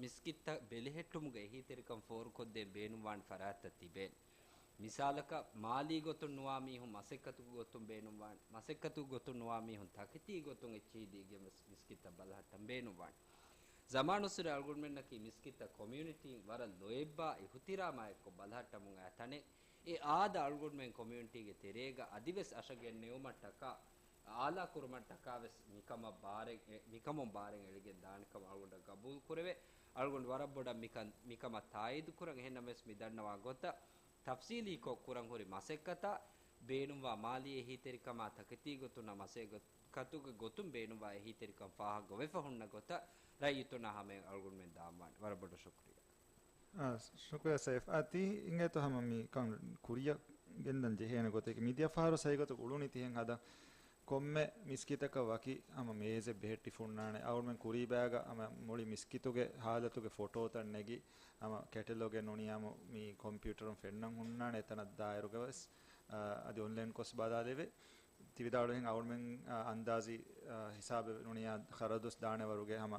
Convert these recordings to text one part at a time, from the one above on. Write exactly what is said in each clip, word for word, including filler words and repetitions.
މިސްކިތްތައް ބެލެހެއްޓުމުގަ އެހީތެރިކަން ފޯރުކޮށްދޭން ބޭނުންވާނެ ފަރާތްތައް ތިބޭނެ. މިސާލަކަށް، މާލީ ގޮތުން ނުވާ މީހުން މަސައްކަތުގެ ގޮތުން ބޭނުންވާނެ، މަސައްކަތުގެ ގޮތުން ނުވާ މީހުން ތަކެތީ ގޮތުން އެއްޗެހި ދީގެން ވެސް މިސްކިތްތައް ބަލަހައްޓަން ބޭނުންވާނެ. ޒަމާނުއްސުރެ އަޅުގަނޑުމެންނަކީ މިސްކިތްތައް ކޮމިއުނިޓީން ވަރަށް ލޯތްބާ އިހުތިރާމާ އެއްކޮށް ބަލަހައްޓަމުން އައި ތަނެއް. އެ އާދަ އަޅުގަނޑުމެން ކޮމިއުނިޓީގެ ތެރޭގަ އަދިވެސް އަށަގެން ނެއުމަށްޓަކާ، އާލާ ކުރުމަށްޓަކާ ވެސް މިކަމަށް ބާރެއް، އެ، މިކަމުން ބާރެއް އެޅިގެން ދާނެކަމަށް އަޅުގަނޑަށް ގަބޫލު ކުރެވޭ. އަޅުގަނޑު ވަރަށް ބޮޑަށް މިކަން، މިކަމަށް ތާއީދު ކުރަން. އެހެންނަމަވެސް މި ދަންނަވާ ގޮތަށް ތަފްސީލީކޮށް ކުރަން ހުރި މަސައްކަތާ ބޭނުންވާ މާލީ އެހީތެރިކަމާ ތަކެތީ ގޮތުންނަށް މަސައްކަތުގެ ގޮތުން ބޭނުންވާ އެހީތެރިކަން ފާހަގަވެފަ ހުންނަ ގޮތަށް ރައްޔިތުންނާ ހަމަޔަށް އަޅުގަނޑުމެން ދާންވާނެ. ވަރަށް ބޮޑަށް ޝުކުރިއްޔާ. އާ، ޝުކުރިއްޔާ ސައިފް. އާ، ތީ އިނގޭތޯ ހަމަ މި ކަން ކުރިއަށް ގެންދަން ޖެހޭނެ ގޮތެއް. މިދިޔަ ފަހަރު ސައިގޮތަށް އުޅުނީ ތިހެން ހަދަން. ކޮންމެ މިސްކިތަކަށް ވަކި ހަމަ މޭޒެއް ބެހެއްޓިފަ ހުންނާނެ. އަޅުމެން ކުރީބާގަ ހަމަ މުޅި މިސްކިތުގެ ހާލަތުގެ ފޮޓޯތައް ނެގި، ހަމަ ކެޓަލޮގެއް ނޫނީ ހަމަ މި ކޮމްޕިއުޓަރުން ފެންނަން ހުންނާނެ. އެތަނަށް ދާއިރުގަ ވެސް، އާ، އަދި އޮންލައިން ކޮސް ބަލާލެވޭ. ތި ވިދާޅުވިހެން އަޅުމެން، އާ، އަންދާޒީ، އާ، ހިސާބެއް ނޫނީ ޚަރަދުވެސް ދާނެ ވަރުގެ ހަމަ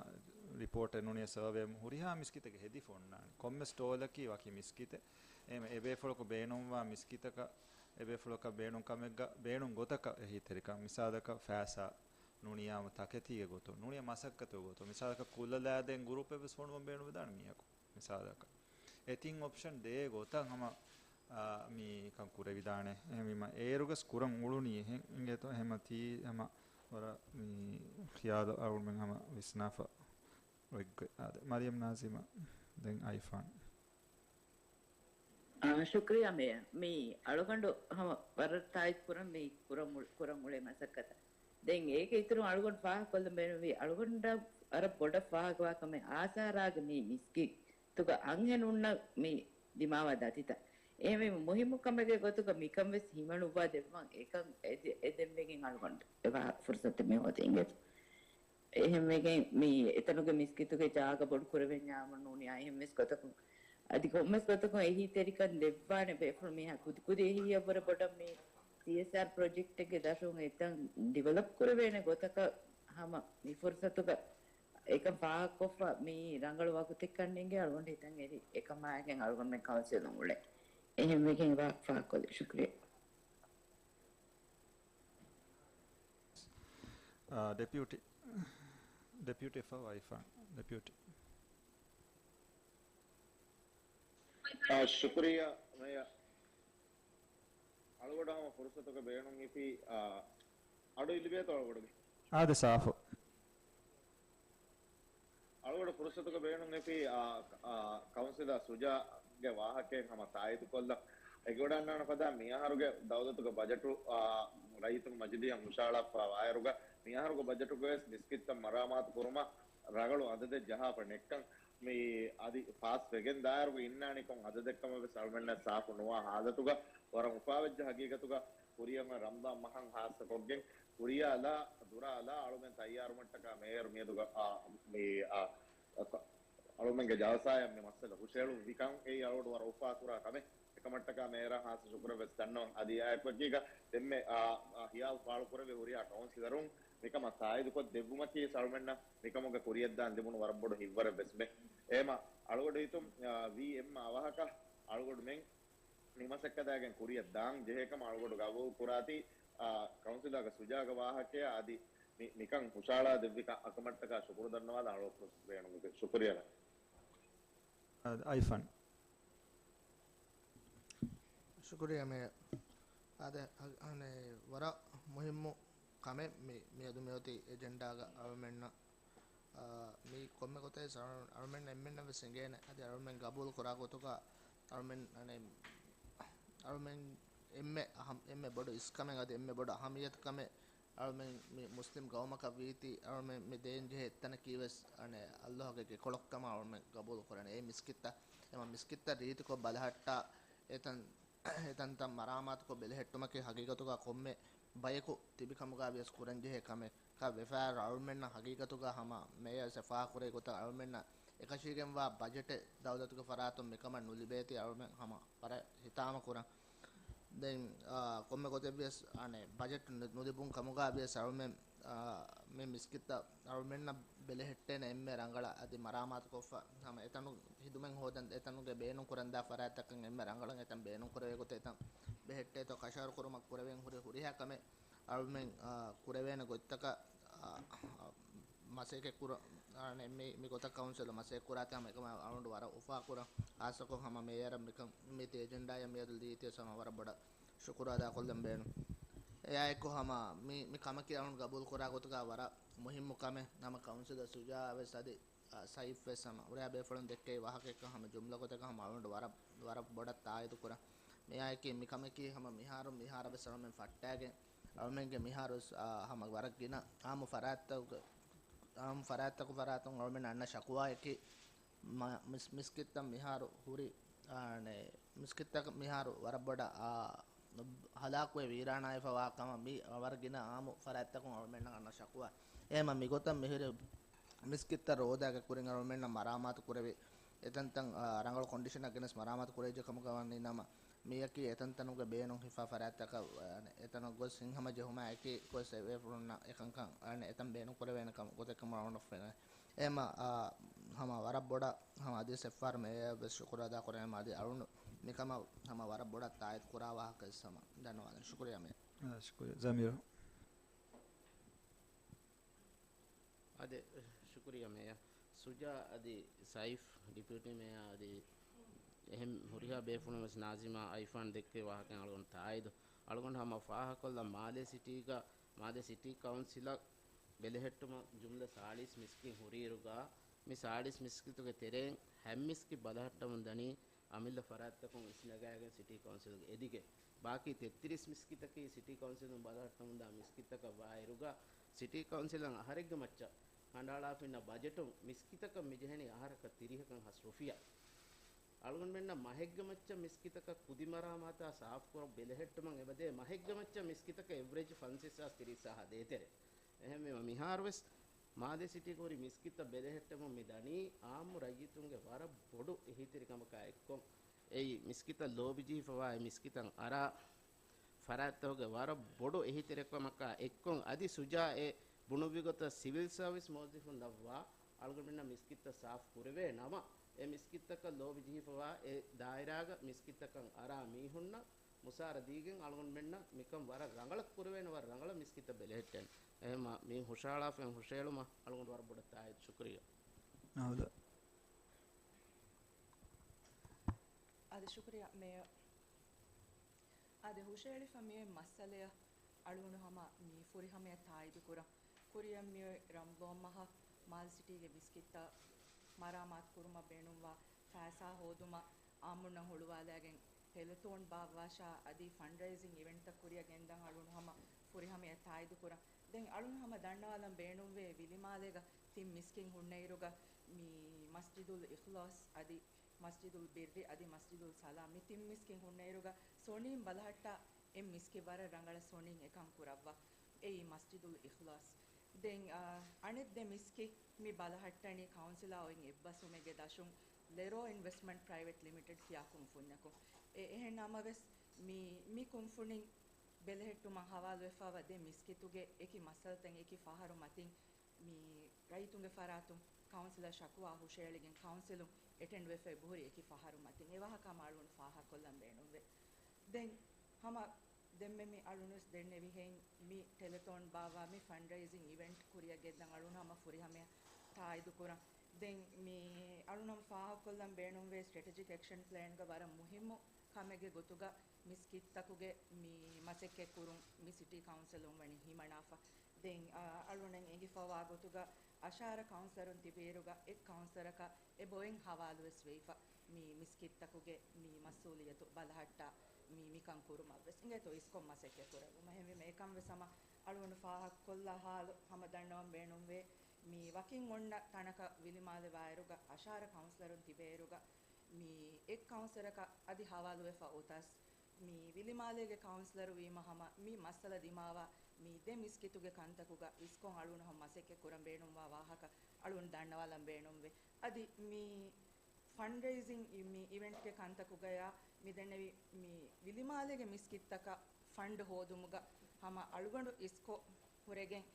ރިޕޯޓެއް ނޫނީ ސަރވޭ ހުރިހާ މިސްކިތެއްގެ ހެދިފަ ހުންނާނެ. ކޮންމެ ސްޓޯލަކީ ވަކި މިސްކިތެއް. އެ، އެބޭފުޅަކު ބޭނުންވާ މިސްކިތަކަށް، އެބޭފުޅަކަށް ބޭނުން ކަމެއްގަ، ބޭނުން ގޮތަކަށް އެހީތެރިކަން. މިސާލަކަށް ފައިސާ ނޫނީ ހަމަ ތަކެތީގެ ގޮތުން، ނޫނީ މަސައްކަތުގެ ގޮތުން. މިސާލަކަށް ކުލަ ލައިދޭން ގުރޫޕެއް ވެސް ފޮނުވަން ބޭނުންވެދާނެ މީހަކު. މިސާލަކަށް އެ ތިން އޮޕްޝަން ދޭ ގޮތަށް ހަމަ، އާ، މިކަން ކުރެވިދާނެ. އެހެންވީމަ އޭރުގަސް ކުރަން އުޅުނީ އެހެން އިނގޭތޯ. އެހެމަ ތީ ހަމަ ވަރަށް މި ޚިޔާލު އަޅުމެން ހަމަ ވިސްނާފަ އޮތްގޮތް. އާދެ، މަރިޔަމް ނާޒިމާ، ދެން އައިފާން. އާ، ޝުކްރިޔާ މޭޔަރ. މި އަޅުގަނޑު ހަމަ ވަރަށް ތާއީދު ކުރަން މި ކުރަން އުޅ-، ކުރަން އުޅޭ މަސައްކަތަށް. ދެން އޭގެ އިތުރުން އަޅުގަނޑު ފާހަގަކޮށްލަން ބޭނުންވީ، އަޅުގަނޑަށް ވަރަށް ބޮޑަށް ފާހަގަވާ ކަމެއް އާސާރާގެ މި މިސްކިތުގަ އަންހެނުންނަށް މި ދިމާވާ ދަތިތައް. އެހެންވެ، މުހިއްމު ކަމެއްގެ ގޮތުގަ މިކަން ވެސް ހިމަނުއްވާ ދެއްވަން އެކަން އެދެ-، އެދެންވެގެން އަޅުގަނޑު އެ ފުރުސަތު މި ހޯދިންގެ. އެހެންވެގެން މި އެތަނުގެ މިސްކިތުގެ ޖާގަ ބޮޑު ކުރެވެންޏާމު ނޫނީ އާ އެހެން ވެސް ގޮތަކުން އަދި ކޮންމެސް ގޮތަކުން އެހީތެރިކަން ދެއްވާނެ ބޭފުޅު މީހާ ކުދިކުދި އެހީއަށްވުރެ ބޮޑަށް މި ސީއެސްއާރް ޕްރޮޖެކްޓެއްގެ ދަށުން އެތަން ޑިވެލޮޕް ކުރެވޭނެ ގޮތަކަށް ހަމަ މި ފުރުސަތުގަ އެކަން ފާހަގަކޮށްފަ މި ރަނގަޅު ވަގުތެއްކަން ނޭނގެ އަޅުގަނޑު ހިތަށް އެރި އެކަމާއިގެން އަޅުގަނޑުމެން ކައުންސިލުން އުޅޭ. އެހެންވެގެން ވާ ފާހަގަކޮށްލި. ޝުކްރިޔާ. އާ، ޑެޕިއުޓީ، ޑެޕިއުޓީ އެފްއޯ އައިފާން، ޑެޕިއުޓީ. އާ، ޝުކުރިއްޔާ މޭޔަރ. އަޅުގަޑު ހަމަ ފުރުސަތުގެ ބޭނުން ހިފީ، އާ، އަޑު އިލިބޭތޯ އަޅުގަޑުގެ؟ އާދެ ސާފު. އަޅުގަޑު ފުރުސަތުގެ ބޭނުން ހިފީ، އާ، އާ، ކައުންސިލަރ ސުޖާގެ ވާހަކައެއް ހަމަ ތާއީދުކޮށްލަން. އެގޮޑަށް އަންނާނެ ފަދަ މިއަހަރުގެ ދައުލަތުގެ ބަޖެޓު، އާ، ރައްޔިތުން މަޖިލީހަށް ހުށަހަޅާފަ ވާއިރުގަ، މިއަހަރުގެ ބަޖެޓުގަވެސް މިސްކިތްތައް މަރާމާތު ކުރުމަށް ރަނގަޅު އަދަދެއް ޖަހާފަ ނެއްކަން މި އަދި ފާސް ވެގެން ދާއިރުގަ އިންނާނީ ކޮން އަދަދެއްކަމަށް ވެސް އަޅުމެންނަށް ސާފު ނުވާ ހާލަތުގަ ވަރަށް އުފާވެއްޖެ ހަގީގަތުގަ ކުރިޔަށް ރަމްޟާން މަހަށް ހާއްސަކޮށްގެން ކުރިޔާ ލާ ދުރާ ލާ އަޅުމެން ތައްޔާރުމަށްޓަކާ މޭޔަރު މިއަދުގަ، އާ، މި، އާ، އަޅުމެންގެ ޖަލްސާއަށް މި މައްސަލަ ހުށައެޅުއްވިކަން އެއީ އަޅުގަޑު ވަރަށް އުފާކުރާ ކަމެއް. އެކަމަށްޓަކާ މޭޔަރަށް ހާއްސަ ޝުކުރެއް ވެސް ދަންނަވަން. އަދި އެއާއެކު އެކީގަ ދެންމެ، އާ، އާ، ހިޔާލު ފާޅުކުރެވޭ ހުރިހާ ކައުންސިލަރުން މިކަމަށް ތާއީދުކޮށް ދެއްވުމަކީ އަޅުމެންނަށް މިކަމުގަ ކުރިޔަށްދާން ލިބުނު ވަރަށް ބޮޑު ހިތްވަރެއް ވެސްމެ. އެހެމަ އަޅުގަޑު ހިތުން، އާ، ވީ އެންމެ އަވަހަކަށް އަޅުގަޑުމެން މި މަސައްކަތާގެން ކުރިޔަށް ދާން ޖެހޭކަމަށް އަޅުގަޑު ގަބޫލު ކުރާތީ، އާ، ކައުންސިލާގެ ސުޖާގެ ވާހަކަޔާ އަދި މި، މިކަން ހުށަހަޅާ ދެއްވި ކަ-، އަކަމަށްޓަކާ ޝުކުރު ދަންނަވާލަން އަޅުގަޑު ބޭނުމުގެ ޝުކުރިޔާ. އައިފާން. ޝުކުރިޔާ މޭޔަރ. އާދެ، އަ-، އަނެ، ވަރަށް މުހިއްމު ކަމެއް މި، މިއަދު މިއޮތީ އެޖެންޑާގަ އަޅުމެންނަށް އާ، މީ ކޮންމެ ގޮތެއް ސަ-، އަޅުމެން އެންމެންނަށް ވެސް އެނގޭނެ. އަދި އަޅުމެން ގަބޫލު ކުރާ ގޮތުގަ އަޅުމެން، އަނެ، އަޅުމެން އެންމެ އަހަ-، އެންމެ ބޮޑު އިސްކަމެއް އަދި އެންމެ ބޮޑު އަހަމިއްޔަތު ކަމެއް އަޅުމެން މި މުސްލިމް ގައުމަކަށް ވީތީ، އަޅުމެން މި ދޭން ޖެހޭ އެއްތަނަކީ ވެސް، އަނެ، އައްލާހުގެ ގެކޮޅަކަށްކަމަށް އަޅުމެން ގަބޫލު ކުރަނީ. އެ މިސްކިތްތައް، އެމަ މިސްކިތްތައް ރީތިކޮށް ބަލަހައްޓާ އެތަން އެތަންތަން މަރާމާތުކޮށް ބެލެހެއްޓުމަކީ ހަގީގަތުގަ ކޮންމެ ބަޔަކު ތިބި ކަމުގަ ވިޔަސް ކުރަންޖެހޭ ކަމެއް. ކަ ވެފައި އަޅުމެންނަށް ހަގީގަތުގަ ހަމަ މޭޔަރ ސެފާ ކުރޭ ގޮތަށް އަޅުމެންނަށް އެކަށީގެންވާ ބަޖެޓެއް ދައުލަތުގެ ފަރާތުން މިކަމަށް ނުލިބޭތީ އަޅުމެން ހަމަ ވަރަށް ހިތާމަ ކުރަން. ދެން، އާ، ކޮންމެ ގޮތެއް ވިޔަސް، އަނެ، ބަޖެޓް ނު-، ނުލިބުން ކަމުގަ ވިޔަސް އަޅުމެން، އާ، މި މިސްކިތްތައް އަޅުމެންނަށް ބެލެހެއްޓޭނެ އެންމެ ރަނގަޅަށް އަދި މަރާމާތުކޮށްފަ ހަމަ އެތަނު ހިދުމަތް ހޯދަން އެތަނުގެ ބޭނުންކުރަންދާ ފަރާތްތަކަށް އެންމެ ރަނގަޅަށް އެތަން ބޭނުންކުރެވޭ ގޮތަށް އެތަން ބެހެއްޓޭތޯ ކަށަވަރު ކުރުމަށް ކުރެވެން ހުރި ހުރިހާ ކަމެއް އަޅުމެން، އާ، ކުރެވޭނެ ގޮތްތަކަށް، އާ، އާ، މަސައްކަތް ކުރަ، އާ، މި، މި ގޮތަށް ކައުންސިލު މަސައްކަތް ކުރާތީ ހަމަ އެކަމަށް އަޅުގަނޑު ވަރަށް އުފާކުރަން. ހާއްސަކޮށް ހަމަ މޭޔަރަށް މިކަން މި އެޖެންޑާއަށް މިއަދު ދީތީ ހަމަ ވަރަށް ބޮޑަށް ޝުކުރު އަދާކޮށްލަން ބޭނުން. އެއާއެކު ހަމަ މި، މި ކަމަކީ އަޅުން ގަބޫލުކުރާ ގޮތުގަ ވަރަށް މުހިއްމު ކަމެއް. ހަމަ ކައުންސިލަރ ސުޖާ ވެސް އަދި، އަ، ސައިފް ވެސް ހަމަ ހުރިހާ ބޭފުޅުން ދެއްކެވި ވާހަކައެއްކަން ހަމަ ޖުމްލަ ގޮތަކަށް ހަމަ އަޅުން ވަރަށް، ވަރަށް ބޮޑަށް ތާއީދު ކުރަން. މިއާއެކީ މި ކަމަކީ ހަމަ މިހާރު، މިހާރަށް ވެސް އަޅުމެން ފައްޓާގެން އަޅުމެންގެ މިހާރު ވެސް، އާ، ހަމަ ވަރަށް ގިނަ އާއްމު ފަރާތްތަކުގެ، އާއްމު ފަރާތްތަކު ފަރާތުން އަޅުމެން އަންނަ ޝަކުވާއަކީ މަ-، މިސް-، މިސްކިތްތައް މިހާރު ހުރި، އާނެ، މިސްކިތްތައް މިހާރު ވަރަށް ބޮޑަށް، އާ، ހަލާކުވެ ވީރާނާވެފަ ވާ ކަމަށް މި ވަރަށް ގިނަ އާއްމު ފަރާތްތަކުން އަޅުމެންނަށް އަންނަ ޝަކުވާ. އެހެމަ މިގޮތަށް މިހިރި މިސްކިތްތައް ރޯދައިގެ ކުރިން އަޅުމެންނަށް މަރާމާތު ކުރެވި އެތަންތަން، އާ، ރަނގަޅު ކޮންޑިޝަނަށް ގެނެސް މަރާމާތު ކުރެވިއްޖެ ކަމުގަ ވަނީ ނަމަ، މިއަކީ އެތަންތަނުގެ ބޭނުން ހިފާ ފަރާތްތަކަށް، އާ، އެތަނަށް ގޮސް ހިތްހަމަ ޖެހުމާއެކީ ގޮސް އެބޭފުޅުންނަށް އެކަންކަން، އާނެ، އެތަން ބޭނުން ކުރެވޭނެ ކަމަށް ގޮތެއް ކަމަށް އަޅުގަނޑަށް ފެނޭ. އެހެމަ، އާ، ހަމަ ވަރަށް ބޮޑަށް ހަމަ އަދިވެސް އެއްފަހަރު މޭޔަރަށް ވެސް ޝުކުރު އަދާ ކުރަން. އެހެމަ އަދި އަޅުން މިކަމަށް ހަމަ ވަރަށް ބޮޑަށް ތާއީދު ކުރާ ވާހަކަ ވެސް ހަމަ ދަންނަވާލަން. ޝުކުރިއްޔާ މޭޔަރ. އާ، ޝުކުރިއްޔާ. ޒަމީރު. އާދެ، ޝުކުރިއްޔާ މޭޔަރ. ސުޖާ އަދި ސައިފް، ޑިޕިއުޓީ މޭޔަރ އަދި އެހެން ހުރިހާ ބޭފުޅުން ވެސް ނާޒިމާ އައިފާން ދެއްކެވި ވާހަކައިން އަޅުގަނޑު ތާއީދު. އަޅުގަނޑު ހަމަ ފާހަގަކޮށްލަން މާލޭ ސިޓީގަ، މާލޭ ސިޓީ ކައުންސިލަށް ބެލެހެއްޓުމަށް ޖުމްލަ ސާޅީސް މިސްކިތް ހުރިއިރުގަ، މި ސާޅީސް މިސްކިތުގެ ތެރެއިން ހަތް މިސްކިތް ބަލަހައްޓަމުން ދަނީ އަމިއްލަ ފަރާތްތަކުން އިސްނަގާގެން ސިޓީ ކައުންސިލްގެ އެދިގެން. ބާކީ ތެއްތިރީސް މިސްކިތަކީ ސިޓީ ކައުންސިލުން ބަލަހައްޓަމުންދާ މިސްކިތްތަކަށް ވާއިރުގަ، ސިޓީ ކައުންސިލަށް އަހަރެއްގެ މައްޗަށް ކަނޑައަޅާފައިންނަ ބަޖެޓުން މިސްކިތަކަށް މިޖެހެނީ އަހަރަކަށް ތިރީހަކަށް ހަސް ރުފިޔާ. އަޅުގަނޑުމެންނަށް މަހެއްގެ މައްޗަށް މިސްކިތަކަށް ކުދި މަރާމާތާ ސާފުކުރަން ބެލެހެއްޓުމަށް އެބަދޭ، މަހެއްގެ މައްޗަށް މިސްކިތަކަށް އެވްރެޖް ފަންސަސް ހާސް ތިރީސް ހާސް ހާ ދޭތެރޭ. އެހެންވީމަ މިހާރުވެސް މާލޭ ސިޓީގަ ހުރި މިސްކިތަށް ބެލެހެއްޓެމުން މި ދަނީ އާއްމު ރައްޔިތުންގެ ވަރަށް ބޮޑު އެހީތެރިކަމަކާ އެއްކޮށް، އެއީ މިސްކިތަށް ލޯބި ޖެހިފަވާ އެ މިސްކިތަށް އަރާ ފަރާތްތަކުގެ ވަރަށް ބޮޑު އެހީތެރިކަމަކާ އެއްކޮށް، އަދި ސުޖާ އެ ބުނުއްވި ގޮތަށް ސިވިލް ސަރވިސް މުވައްޒަފުން ލައްވާ އަޅުގަނޑުމެންނަށް މިސްކިތްތައް ސާފު ކުރެވޭ ނަމަ، އެ މިސްކިތްތަކަށް ލޯބި ޖެހިފަވާ އެ ދާއިރާގަ މިސްކިތްތަކަށް އަރާ މީހުންނަށް މުސާރަ ދީގެން އަޅުގަނޑުމެންނަށް މިކަން ވަރަށް ރަނގަޅަށް ކުރެވޭނެ، ވަރަށް ރަނގަޅަށް މިސްކިތަށް ބެލެހެއްޓޭނެ. އެހެންމަ މި ހުށަހަޅާފައި ހުށަހެޅުމަށް އަޅުގަނޑު ވަރަށް ބޮޑަށް ތާއީދު. ޝުކުރިއްޔާ. ނާވަލަ. އާދެ، ޝުކުރިއްޔާ މޭޔަރ. އާދެ، ހުށަހެޅިފަ މިއޮތް މައްސަލަޔަށް އަޅުގަނޑު ހަމަ މި ފުރިހަމަޔަށް ތާއީދު ކުރަން. ކުރިއަށް މިއޮތް ރަމަޟާން މަހަށް މާލެ ސިޓީގެ މިސްކިތްތައް މަރާމާތު ކުރުމަށް ބޭނުންވާ ފައިސާ ހޯދުމަށް އާއްމުންނަށް ހުޅުވާލައިގެން ޓެލެތޯން ބާއްވާށާ އަދި ފަންޑްރައިޒިން އިވެންޓްތައް ކުރިއަށް ގެންދަން އަޅުން ހަމަ ފުރިހަމަޔަށް ތާއީދު ކުރަން. ދެން އަޅުން ހަމަ ދަންނަވާލަން ބޭނުންވޭ ވިލިމާލޭގަ ތިން މިސްކިތް ހުންނައިރުގަ މި މަސްޖިދުލް އިޚްލާޞް އަދި މަސްޖިދުލް ބިއްރި އަދި މަސްޖިދުލް ސަލާމް މި ތިން މިސްކިތް ހުންނައިރުގަ ސޮނީން ބަލަހައްޓާ އެއް މިސްކިތް ވަރަށް ރަނގަޅަށް ސޮނީން އެކަން ކުރައްވާ. އެއީ މަސްޖިދުލް އިޚްލާޞް. ދެން، އާ، އަނެއް ދެ މިސްކިތް މި ބަލަހައްޓަނީ ކައުންސިލާ އޮތް އެއްބަސްވުމެއްގެ ދަށުން ލެރޯ އިންވެސްޓްމަންޓް ޕްރައިވެޓް ލިމިޓެޑް ކިޔާ ކުންފުންޏަކުން. އެ އެހެން ނަމަވެސް މި، މި ކުންފުނިން ބެލެހެއްޓުމަށް ހަވާލުވެފައިވާ ދެ މިސްކިތުގެ އެކި މައްސަލަތައް އެކި ފަހަރު މަތިން މި ރައްޔިތުންގެ ފަރާތުން ކައުންސިލަށް ޝަކުވާ ހުށައެޅިގެން ކައުންސިލުން އެޓެންޑް ވެފަ އެބަހުރި އެކި ފަހަރު މަތިން. އެވާހަކަ ހަމަ އަޅުން ފާހަގަކޮށްލަން ބޭނުންވޭ. ދެން ހަމަ ދެންމެ މި އަޅުންވެސް ދެންނެވިހެން މި ޓެލެތޯން ބާއްވާ މި ފަންޑްރައިޒިން އިވެންޓް ކުރިއަށް ގެންދަން އަޅުން ހަމަ ފުރިހަމަޔަށް ތާއީދު ކުރަން. ދެން މި އަޅުން ހަމަ ފާހަގަކޮށްލަން ބޭނުންވޭ ސްޓްރެޓެޖިކް އެކްޝަން ޕްލޭންގަ ވަރަށް މުހިއްމު ކަމެއްގެ ގޮތުގަ މިސްކިތްތަކުގެ މި މަސައްކަތް ކުރުން މި ސިޓީ ކައުންސިލުން ވަނީ ހިމަނާފަ. ދެން، އަ، އަޅުން އެނގިފަވާ ގޮތުގަ އަށާރަ ކައުންސިލަރުން ތިބޭއިރުގަ އެއް ކައުންސިލަރަކަށް އެބައޮތް ހަވާލުވެސް ވެއިފަ މި މިސްކިތްތަކުގެ މި މަސްއޫލިއްޔަތު ބަލަހައްޓާ މި، މިކަން ކުރުމަށްވެސް. އިނގޭތޯ އިސްކޮށް މަސައްކަތް ކުރެއްވުމަށް. އެހެންވީމަ އެކަންވެސް ހަމަ އަޅުގަނޑު ފާހަގަކޮށްލާ ހާލު ހަމަ ދަންނަވަން ބޭނުންވޭ. މި ވަކިން އޮންނަ ތަނަކަށް ވިލިމާލެ ވާއިރުގަ އަށާރަ ކައުންސިލަރުން ތިބޭއިރުގަ މި އެއް ކައުންސިލަރަކަށް އަދި ހަވާލުވެފަ އޮތަސް، މި ވިލިމާލޭގެ ކައުންސިލަރު ވީމަ ހަމަ މި މައްސަލަ ދިމާވާ މި ދެ މިސްކިތުގެ ކަންތަކުގަ އިސްކޮށް އަޅުގަނޑު ހަމަ މަސައްކަތް ކުރަން ބޭނުންވާ ވާހަކަ އަޅުގަނޑު ދަންނަވާލަން ބޭނުންވޭ. އަދި މި ފަންޑްރައިޒިން މި އިވެންޓްގެ ކަންތަކުގަޔާ މި ދެންނެވި މި ވިލިމާލޭގެ މިސްކިތްތަކަށް ފަންޑް ހޯދުމުގަ ހަމަ އަޅުގަނޑު އިސްކޮށް ހުރެގެން